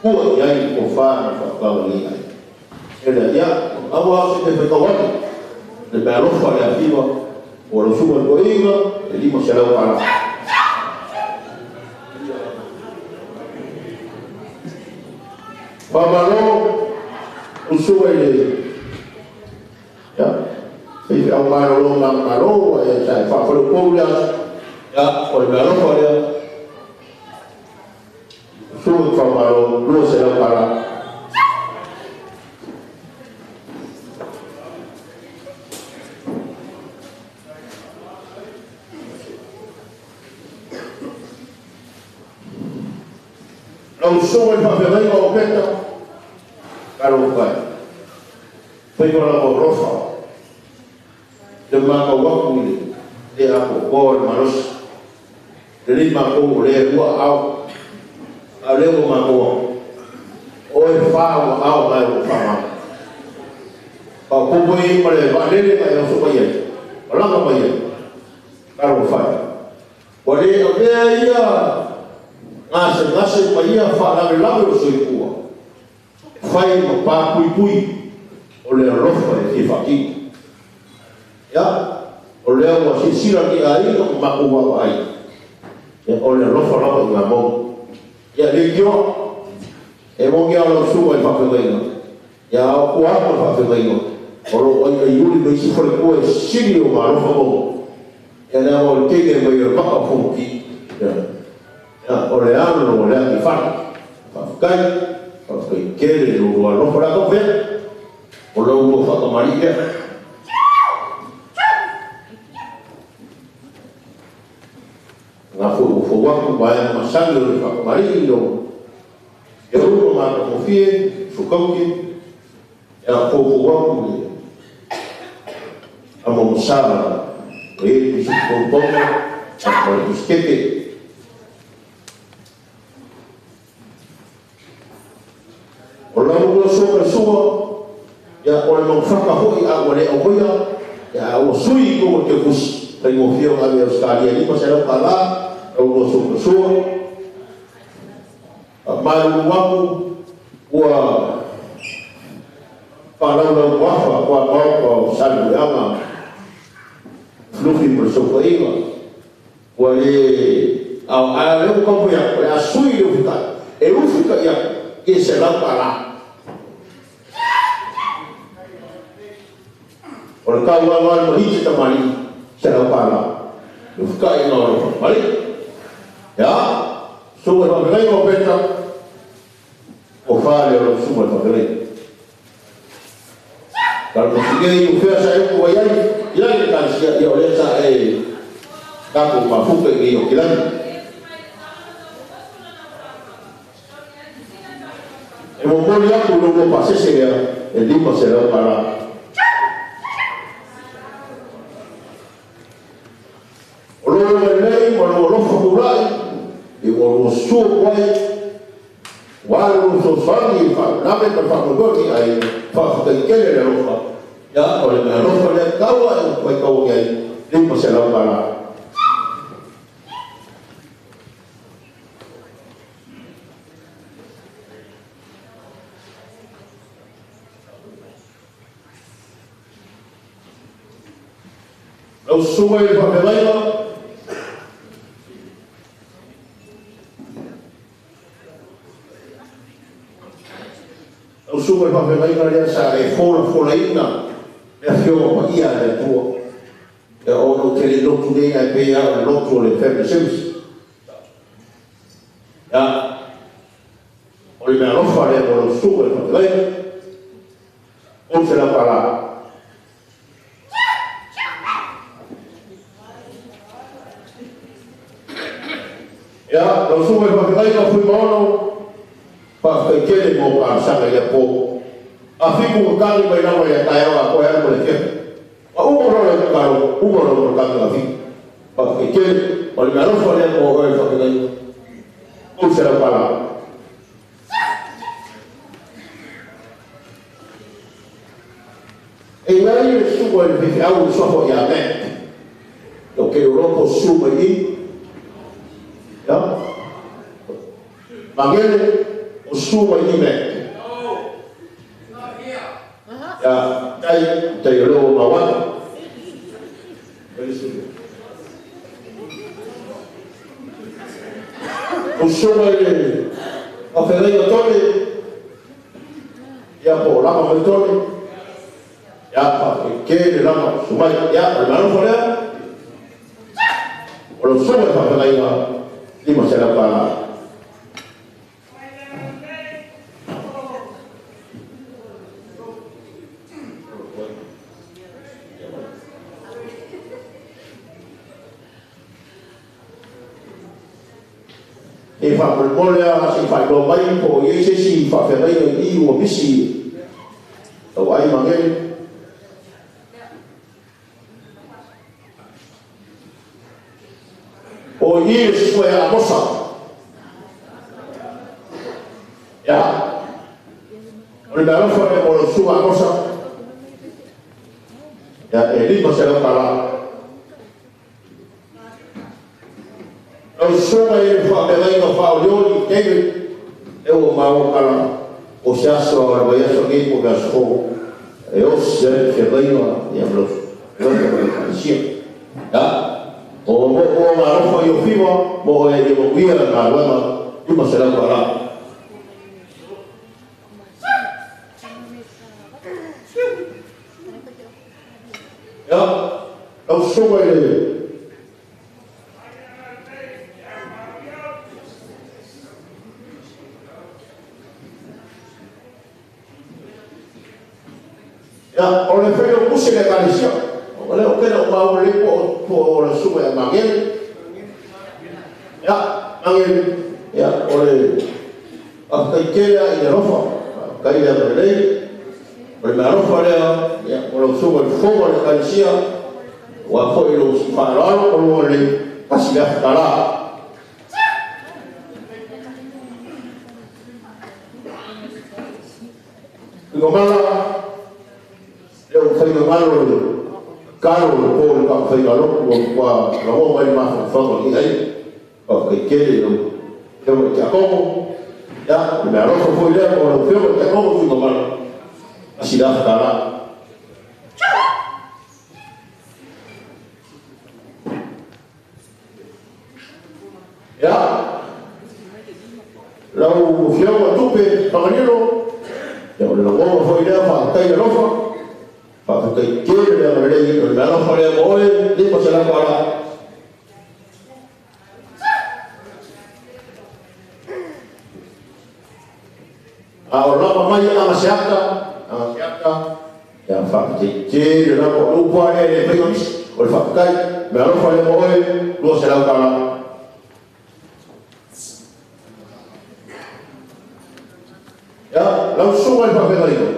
ua ya i ko fa fa ka ni ai ele ya awa se te fa ka le ba lo fa le fiba o lo suba ko iga e limo se la para fa malo usuba ile ya se au mai lo ma malo e sai fa fa lo ya ya o le malo fa ya su fa malo lo se la para lo su fa fa o peta caro fa foi con la rofa le maka waku le ako ko le malos le maka o le ua au a le o maka o e fa o au mai o fa ma pa ko ko i ma le va le le ma yo so pa ye o la ma ye ka ro fa o le o le ia ngase pa ia fa la le la o so i kua fai ma pa pui pui o le rofa e te fa ki. Ya, o lea ua sisila ki ai o maku wa ai. Ya, o le lofa lava i ngā mau. Ya, le kio, e mongi au lau sua i whawhengainga. Ya, au kua aku i whawhengainga. O lo oi ai uli mai si whare kua e siri o ngā lofa mau. Ya, lea o le tege mai o baka fōki. Ya, ya, o le anu o lea ki whare. Whawhekai, whawhekai kere lo ua lofa laka whea. O lau ua whakamari lea. Ngā fo waku mai masangi o le whakamari lo e uru mā ka mofie, sukauke, e a fo waku le a mo masala o e pisu koutonga, a mo le piskete. O lau ua soka sua, ia o le mangwhaka hoi a ua le au ia ua sui ko o te kusi. Kai mo fio ngā mea Australia lima se lau kala, au ua soka sua. Mai waku ua whanau wafa kua maoka o salu anga flufi mo soka inga. Ua le au a leo kapu ia, le a sui le ufika, e ufika ia ke se lau kala. O le kau anga mahiti tamari, se lau kala. Le ufika inga o le whakamari. Ya, suga whakamari o peta, o whare o le suga whakamari. Kala mo sige i ufea sa e uku waiai, ia le kansia ia o le sa e kako mafuka i o kilani. E momoli aku lo lo pasese ia, e lima se lau kala. O lo lo lei ma lo lofa kulai, e o lo sua kuai, wā lo sosani i wha name ma wha ai wha whakaikele le lofa. Ya, o le mea lofa lea kaua e upai kaua ki ai, lima se lau kala. Lau susuga i le faafeagaiga lau susuga i le faafeagaiga lea sa e folafolaina le afioga paia a le Atua. Ia ona ou te le i lotu nei ae pei lava o le lotu o le family service. Ia, o le meaalofa lea mo lau susuga i le faafeagaiga, $300. Ia, lau susuga i le faafeagaiga o Fuimaono, faafetai tele mo talosaga i lea po. A fitu ka tagi mai lava ia taeao atoa e alu ma le afiafi. A uma loa lau tatalo, uma loa ma le tagi a fitu. Faafetai tele, o le meaalofa lea mo oe le faafeagaiga. $300. E i ai le susuga i le faifeau i le suafa ia Mac. Ou te iloa po o susu mai i. Ia. Magele, o susu mai i Mac. Ia, tai, tai o lea ua mau atu. O susuga i le faafeagaiga Tone, ia po o lava mai Tone. Ia, faafetai tele lava susu mai. Ia, o le meaalofa lea, o lau susuga i le faafeagaiga, $500. E faamolemole lava se i faailoa mai po o i ai se isi faafeagaiga i i ua misi lau ai Magele. O i le susuga ia Amosa. Ia, o le meaalofa lea mo lau susuga Amosa. Ia, e $500. Lau susuga i le faafeagaiga faaolioli David, e ua maua tala o se aso o le vaiaso nei po o le aso fou e osi ai le feagaiga ia ma lau feagaiga ma le Ekalesia. Ia, o mo o alofa i o fiva mo oe ia manuia le galuega $500. Ia, lau susuga i le Ia, o le failautusi le Ekalesia. O lea o tele o maua lelei po o le susuga ia Magele. Ia, Magele, ia, o le faafetai tele lava i le alofa. Faafetai le agalelei. O le meaalofa lea, ia, o lau susuga i le fofoga o le Ekalesia, aua foi lou faaaloalo o lou agalelei, $1,000. Tuigamala, lea ua faigagalo le tatalo o le po i le taumafaiga lotu ua matua lagoa mai le mafaufauga i ai. Faafetai tele i lau Afioga i Tiakono. Ia, o le meaalofa foi lea mo lau Afioga i Tiakono Tuigamala, $1,000. Ia, lau Afioga Tupe Fagalilo, ia o le lagona foi lea faafetai alofa. Faafetai tele le agalelei, o le meaalofa lea mo oe, $500. A o lava mai Agaseata, Agaseata, ia faafetai tele lava o le upu lava lea e le faia misi, o le faafetai, meaalofa lea mo oe, $200. Ia, lau susuga i le faafeagaiga,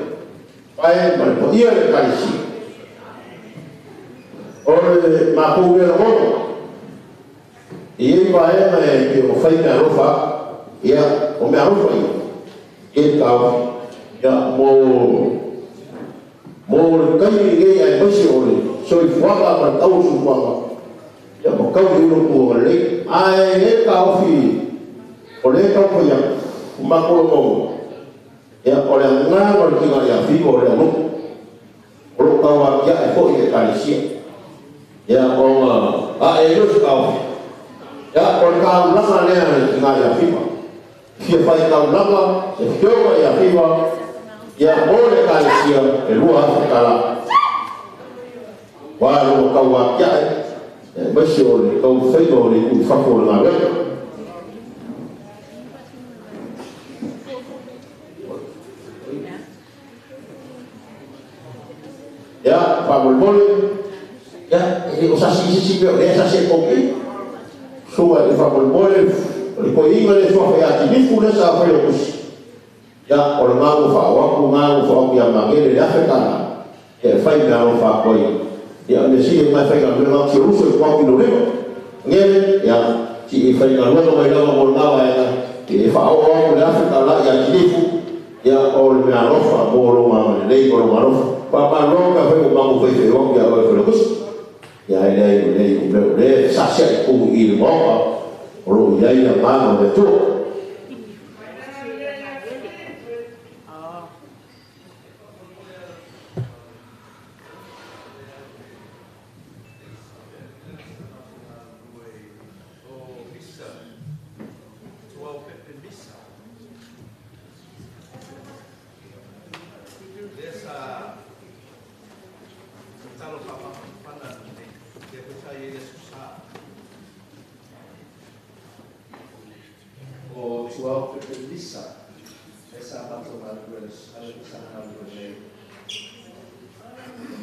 pae ma le paia i le Ekalesia. O le matou lea lagona, e i ai vaega e pei ona fai meaalofa atu. Ia, o meaalofa ia, e le taofi. Ia, mo le taimi lenei aemaise o le soifuaga ma le tau o le soifuaga, ia ma tau i ai lotu agalelei. Ae e taofi o lea tau fai atu, o matou lagona, ia, o le agaga o le tiga ia fiva o le alofa. O loo tau atiae foi i Ekalesia. Ia ona a'e ai lea o se taofi. Ia o le taulaga lea a le tina ia Fiva. Fia faitaulaga se afioga ia Fiva ia mo le Ekalesia e $2,000. Aua lona tauatia'e aemaise o le taumafaiga o le tuu i fafo o le galuega. Ia, faamolemole, ia, e le o sasi i se isi mea o lea e sasi ai tou i. Susuga i le faamolemole, o le toeaina lea e suafa ia Tilifu lea sa faia o tusi. Ia, o lena ua faaoo atu, lena ua faaoo atu ia Magele le $1,000, ia e fai meaalofa atu ai. Ia, o le mea sili o lena e faigaluega atu si ou uso i tua atu i Loleva. Magele, ia, se i e faigaluega mai lava mo lena vaega, ia e faaoo atu le $1,000 ia Tilifu, ia o le meaalofa mo lona agalelei ma lona alofa. Faamalo pe afai ua matou faifeau atu ia oe e Failautusi. Ia ae leai o lea i mea o lea e fesaasiai i totonu i i le Maota o lo o i ai le Agaga o le Atua. O Tuao Pepe Lisa, e sa matou galulue ale sa galulue nei.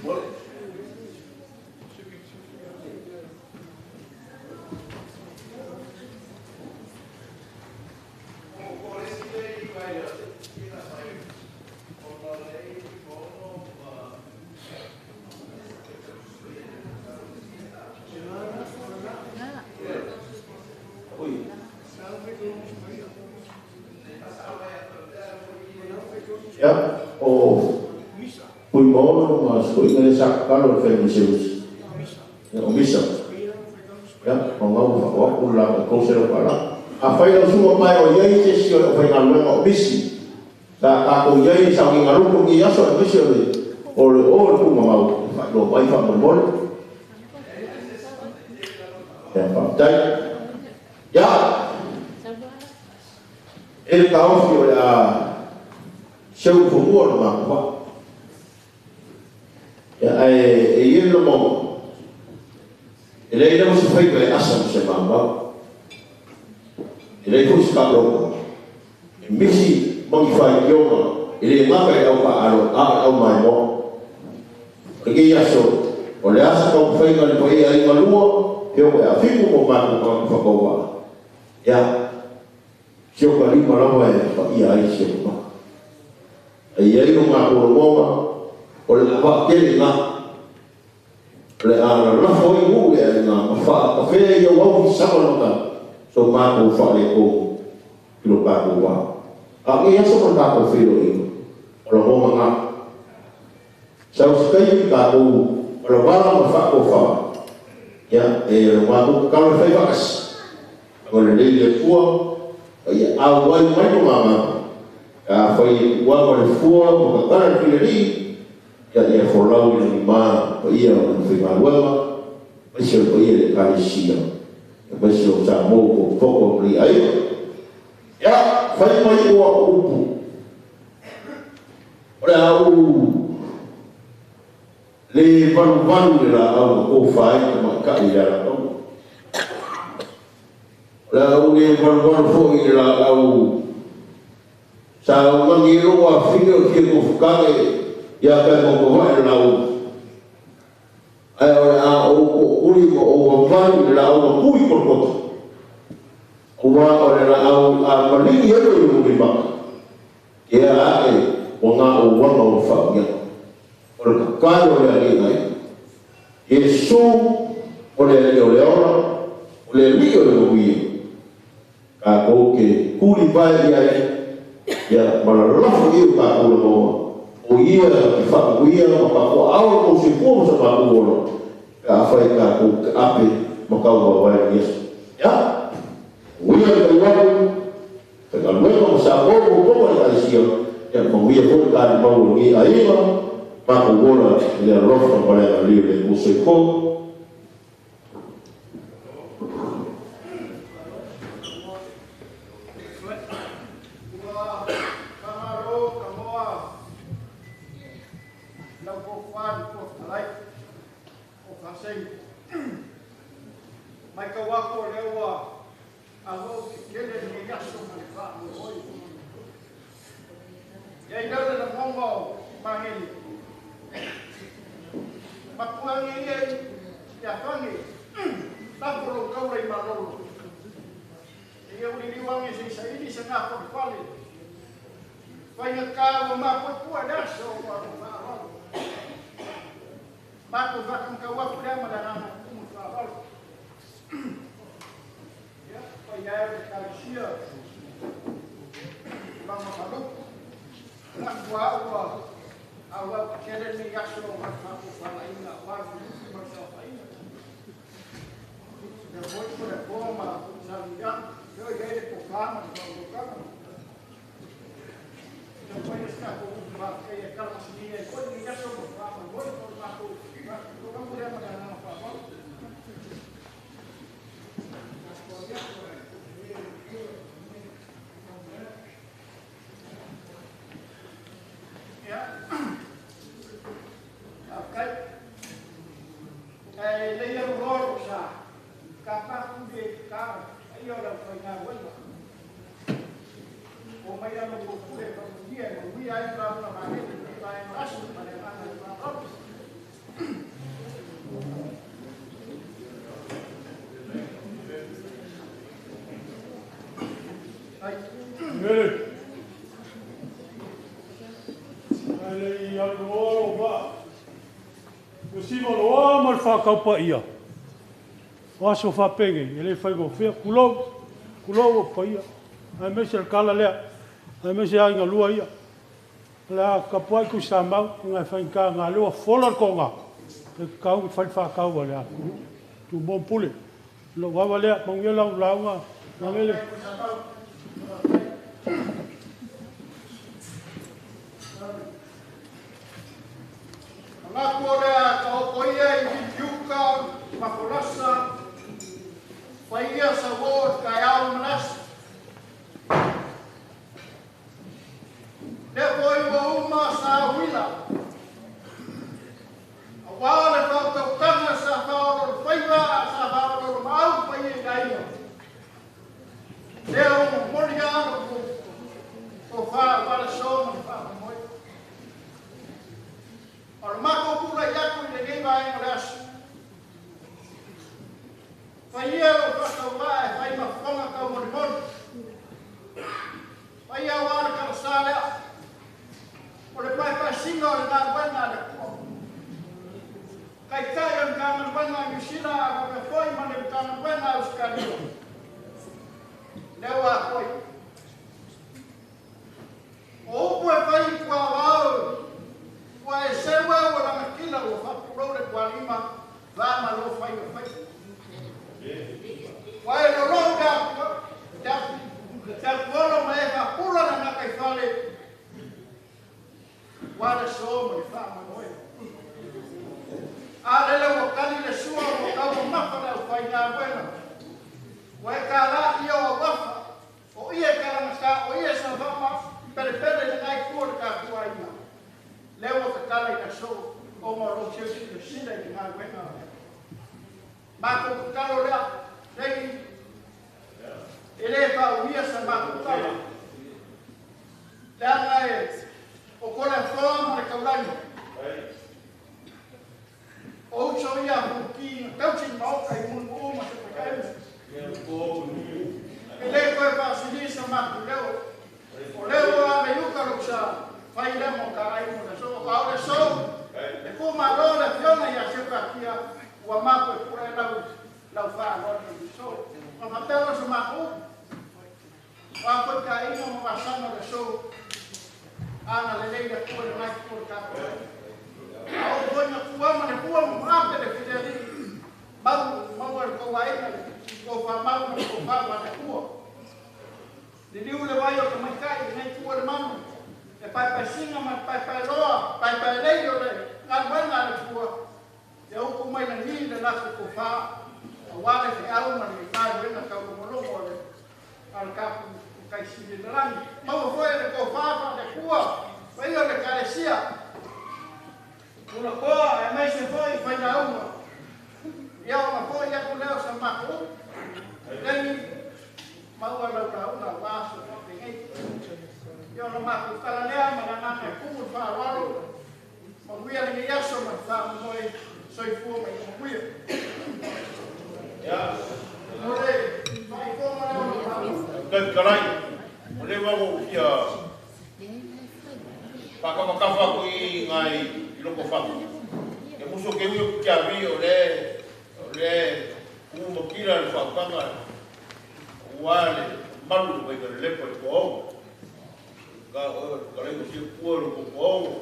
Mole. Ia, o Fuimaono ma si toeaina lea sa tatalo i le fai mai se Ia, o Misa. Ia, o lena ua faaoo atu le latou $300. Afai lau susuga mae o i ai se isi o le aufaigaluega o misi, sa tatou i ai i sauniga loto i lenei aso aemaise o le o le o le tuugamau, e faailoa mai faamolemole. Ia, faafetai. Ia, e le taofi o le a seu i fanua le matou vaa. Ia, ae e i ai le lagona, e leai lava se faiva e asa ma se maumau. E leai foi se taaloga e misi ma ni faitioga e le gata i le au taaalo a o le au maimoa. O lenei aso, o le a se taumafaiga a le paia aiga lua, e oo e afitu mo matou tagata faatauvaa. Ia, si o ka lima lava e paia ai si ou maka. Ae i ai lo matou lagona, o le a vaatele i na. O le a lalafo ai nuu le aiga ma faatafea i auau fisama le matagi, so matou faaletonu i lo tatou va. A o lenei aso ma le tatou feiloaiga, o lagona na. Sau se taimi tatou valavala ma faatofa, ia, e o le matou tatalo e fai faatasi. Agalelei le Atua, a ia auai mai lona Agaga, pe afai e tuuama le fua ma tatala le filialii, ia ia folau i lagima le paia o le aufaigaluega, aemaise o le paia i le Ekalesia, aemaise o Samoa ua potopoto ma nei aiga. Ia, fai mai ua o upu, o le a ou le valuvalu i le laau na tofa ai tamaitai i le Alataua. O le a ou le valuvalu foi i le laau sa augani ai lou afafine o le fia tofutane ia Taemautavae le laau, ae o le a ou tootuli ma ou vavalu i le laau na tu i Kolokota, aua o le laau a maligi ai lou mulimata, ea ae ua na ou aga ua faauiaga. O le tatalo o le Alii ai, Iesu o le Alii o le ola, o le Alii o le manuia, tatou te tulivae i ai, ia ma lalafo i ai o tatou lagona, o Ia na te faamanuia ma tapuaao le tou soifua ma so matou ola, pe afai tatou te ape ma taumavae i Iesu. Ia, manuia le taualu, faigaluega ma Samoa ua popoa i Ekalesia, ia manuia foi le talimau o lenei aiga, matou ola i le alofa ma le agalelei o le Atua. Soifua. luga o Magele. Mapuange ia ia fange. Tapo lo kaula i malolo. Ia uliliwange se isaili sa ngā fale. Whainga kā o māpoi pua le aso o wā whaalalo. Mātou whakamkau apu lea ma le ngā kumu whaalalo. Ia, whai ae o te kalisia. Mama maluku. Laku aua au au tele ni aso o wā whalaina wā luku ma sa whaina. Ia voi ko le pō ma sa luiana. Ia ia le po whāma ni whaulokanga. Ia whai esta ko upa kei e kalamasini e koe ni aso ma whāma voi ko le mākou. Ko rangu lea ma le anana whāmau. Ia. Okay. E leia roro sa. Ka paku de ka ai ora whai ngā waiwa. O mai ano ko kure ka munia e mui ai rā una māhele ki vai no aso ma le ana i whārau. Ai. Mele. Ai le i alu olo ba. O sima loa ma le whakaupa ia. O aso whapenge, e le whai ngofea, kulou, kulou o paia. Ai me se le kala lea, ai me se ai ngā lua ia. Le a kapuai ku sa mau, ngai whai ka ngā lewa fola le konga. Le kau whai whakau a le a tu mō pule. Lo wawa lea, mangia lau launga, mangele. Ngā kōrea ka oko ia i Vipiuka, Makolasa, Whaia sa wō ka iau manasa. Lea poi ua uma sa huila. A wā le whautautanga sa whaororo whaiwa, sa whaororo maau whai e ngaio. Lea o mori ano ko wha wala sō ma wha moi. O le mako pula i aku i le nei vaenga le aso. Whai ia o whakau e whai mawhonga kau moni moni. Whai ia wā le karasa lea. O le pai pai singa o le ngā wena le kua. Kai kai o le ngā wena i Sila a ngā foi ma le ngā wena o Sikario. Leo a koe. O upu e whai kua wau. Kua e sewa o la makila o whapurau le kua lima. Vā ma lo whai o whai. Kua e lolo ka te akuolo ma e whapura na ngā kai whale. Wā le sō ma le wha ma moe. A lele ua kali le sua o kau mafa le au whai ngā wena. Kua e ka la ia o wafa. O ia e karangaka, o ia e sa whama, pere pere le ngai kua le ka kua ina. Leo o kakala i ka sō, o ma ro teu si le sila i ngā wena. Mākou kakalo lea, rei, e le whauia sa mākou kala. Lea ngai e, o kore whoa ma le kaulani. O uso ia huki, tausi maoka i munu o ma se pakaemu. E le koe whaasili sa mākou leo. O leo a me yuka ruksa, whai lea mo ka ai mo le sō. Au le sō, le pō mā le fiona ia seuka kia, ua mākou e pura e lau, lau wha loa le sō. Ma mapelo sa mākou, wā koe ka ino ma wasana le sō, ana le leila kua le ngai kua le ka kua. A o koe nga kua ma le pua ma maape le fileali, mau, mau le kua ina, ko wha mau ma ko wha ma le kua. Le liu le vai o ka maikai, le ngai kua le manu, e pai pai singa ma pai pai loa, pai pai lei o le ngā wena le kua. Ia uku mai na ni le lako ko wha, a wale te au ma le ngai wena kau lomolomo le al kapu kai sili le langi. Maua foe le ko wha wha le kua, wai o le kalesia. Kula koa e mai se foe whai na unga. Ia o nga foe ia ku leo sa mako upu. Lengi, maua lau la unga wā so wha pe ngei. Ia o na mako kala lea ma na nana e kumu wha Fetalai, o le ua ou fia faakafakafa atu i ngai i loko fatu. E musu ke ui o ke avi o le o le kumakila le faautaga ua le malu le vaiga le lepa i tuaogo. Ka ka le ko sia pua lo ko tuaogo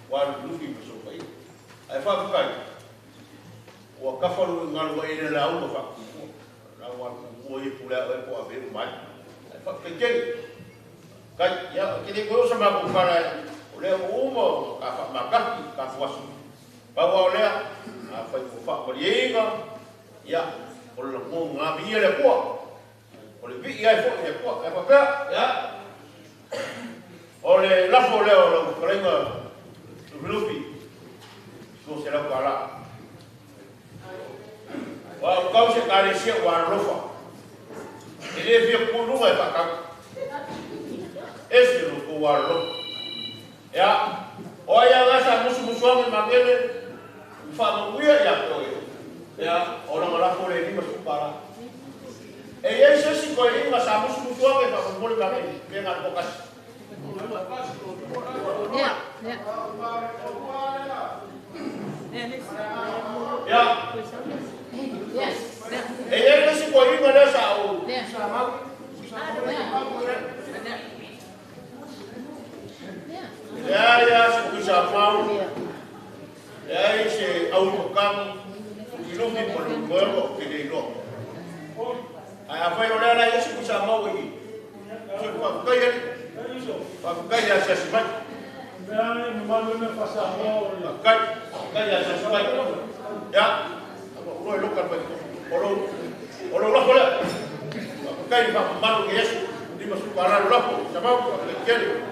ua le lufi ma sopaia. Ae faafetai ua kafa lu ngalu ai le lauga faakupua. La ua kupua i pule a po a veru mai. Ae faafetai tele. Kai ia ke le ko sa ma ko kala o le uma ka fa makaki ka fuasu. Pau o lea a fai ko fa maliega ia o le mo ngā mi le pua. O le vi ai fo le pua. Ai fa pea ia. O le lafo lea o lau kalenga lufilufi. So se lau kala. Wa o kau se kalesia wa alofa. E le fia kuluga e whakau. Ese lo ko wa alofa. Ia, o ai a ngasa musu musu ame mangele, whamanguia ia koe. Ia, o langa lafo le lima supara. E iai se si koe inga sa musu musu ame whakamole mangele, pe ngā pokasi. Yeah, yeah. Ia. Yes. E iai le si koe inga lea sa o. Lea ia se kuisa mau. Lea i se au makamu. I lufi mo le moego ke le iloa. Ai a whai o lea la ia se kuisa mau i. Se whakakai ali. Whakakai ia se asimai. Whakakai. Whakakai ia se asimai. Ia. Olo e loka mai. Olo. Olo lako lea. Whakakai whakamanu ke Yesu. Lima suka aralu lako. Sa mau whakakai kele.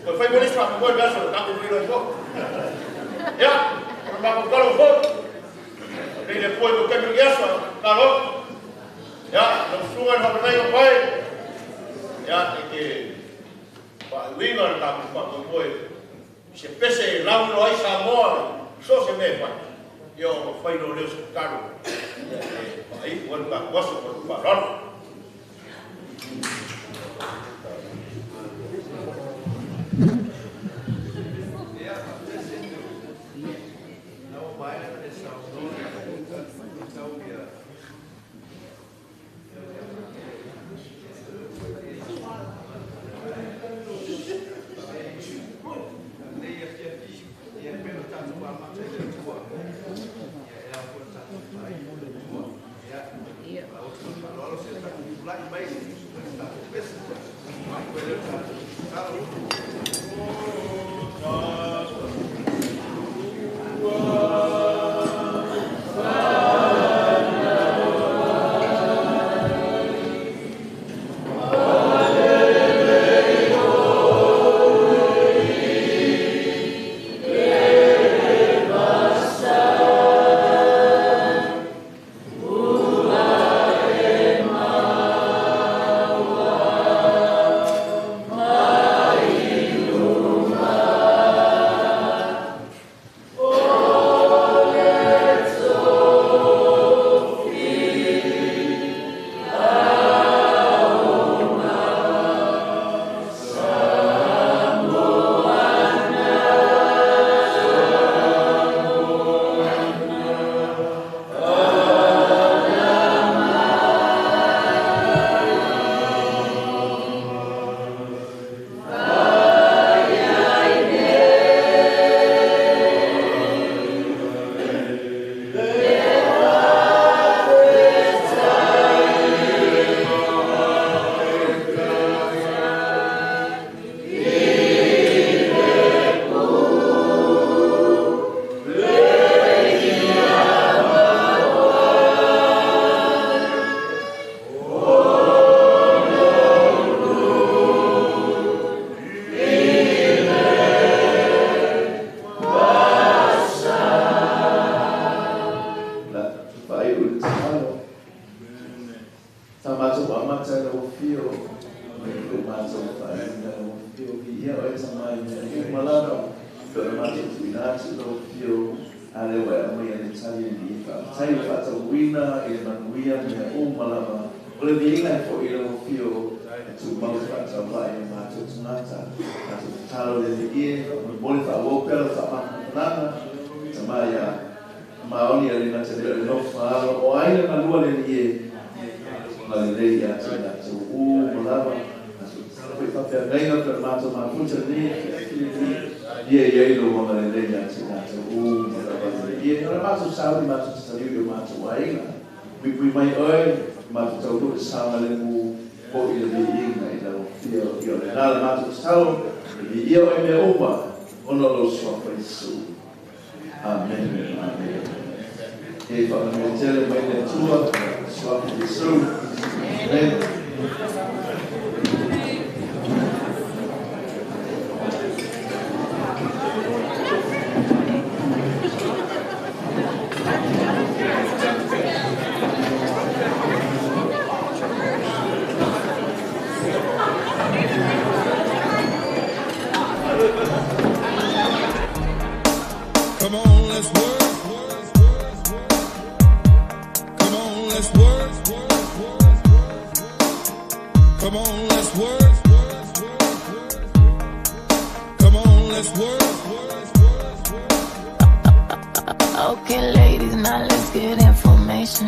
Koe whai moni swa koe mea so taku wilo i fo. Ia, o mako kalo fo. Nei le poe ko kemi ki aso, ka lo. Ia, no sunga ni whakanai o pai. Ia, e ke wha uinga le taku wha koe. Se pese e laulo ai Samoa, so se me whai. Ia o whai no leo se karo. Ia, e wha ipu anu ka kuaso ko wha raro. O le viiga e fo'i i lau Afio e tumau fefaatauva'i i o matou tagata. Matou tatalo i le Alii e, faamolemole faaauau pea lau faamafanafanaga, Tama ia maoni e le gata lea o le nofo alo o ai le galua le Alii e, agalelei ia te i latou uma lava. Matou tatalo foi i faafeagaiga pei ona matou mafuta i lenei afiafi le Alii, ia i ai lou agalelei ia te i latou uma lava le Alii e. O le matou sauni matou te taliu i o matou aiga. Puipui mai oe, matou taunuu i le saogalemu foi le viiga i lau Afio. Ia o lena le matou tatalo, e viia oe i mea uma, ona o lou Suafa Iesu. Amene. Amene. E faamanuia tele mai le Atua i le Suafa Iesu. Amene. Come on, let's work. Come on, let's work. Come on, let's work. Come on, let's work. Okay, ladies, now let's get information.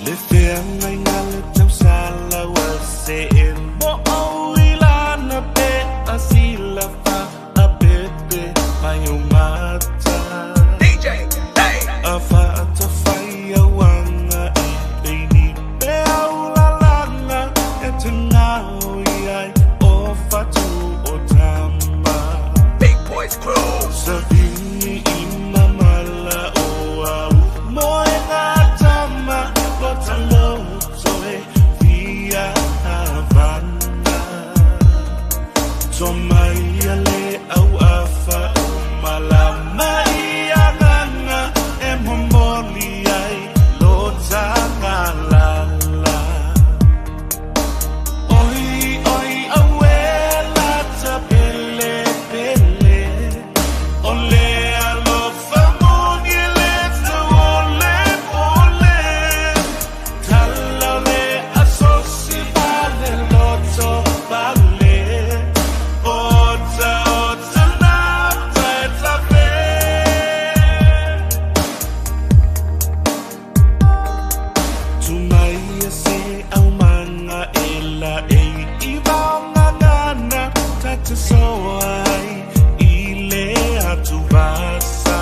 Le feagaiga le tausala ua se'e mo'o i lana pe a silafa a pepe mai o mata a fa'atafai auaga i peini pe aulalāga e tagao i ai o fatu o tama Big Boys Crew Savini i mamala o au moega tama lo taloto e fia havana Tomaia le au afa o malama i agaga e momoli ai lo tagalala Oi oi auela ta pele pele O le alofa moni e le tauole ole Tala o le asosi vale loto vale Ota ota na peta fe. Tumaia se aumanga e la e i vaogagana ta te soa ai i le atuvasa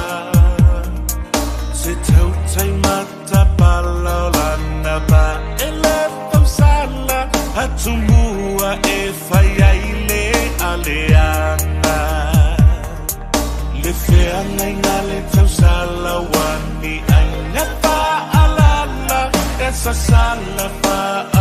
Se tautai matapala o lana pa e le fausala Atumua e fai ai le aleaga Le feagaiga le tausala ua ni aiga faalala E sasala faaoga.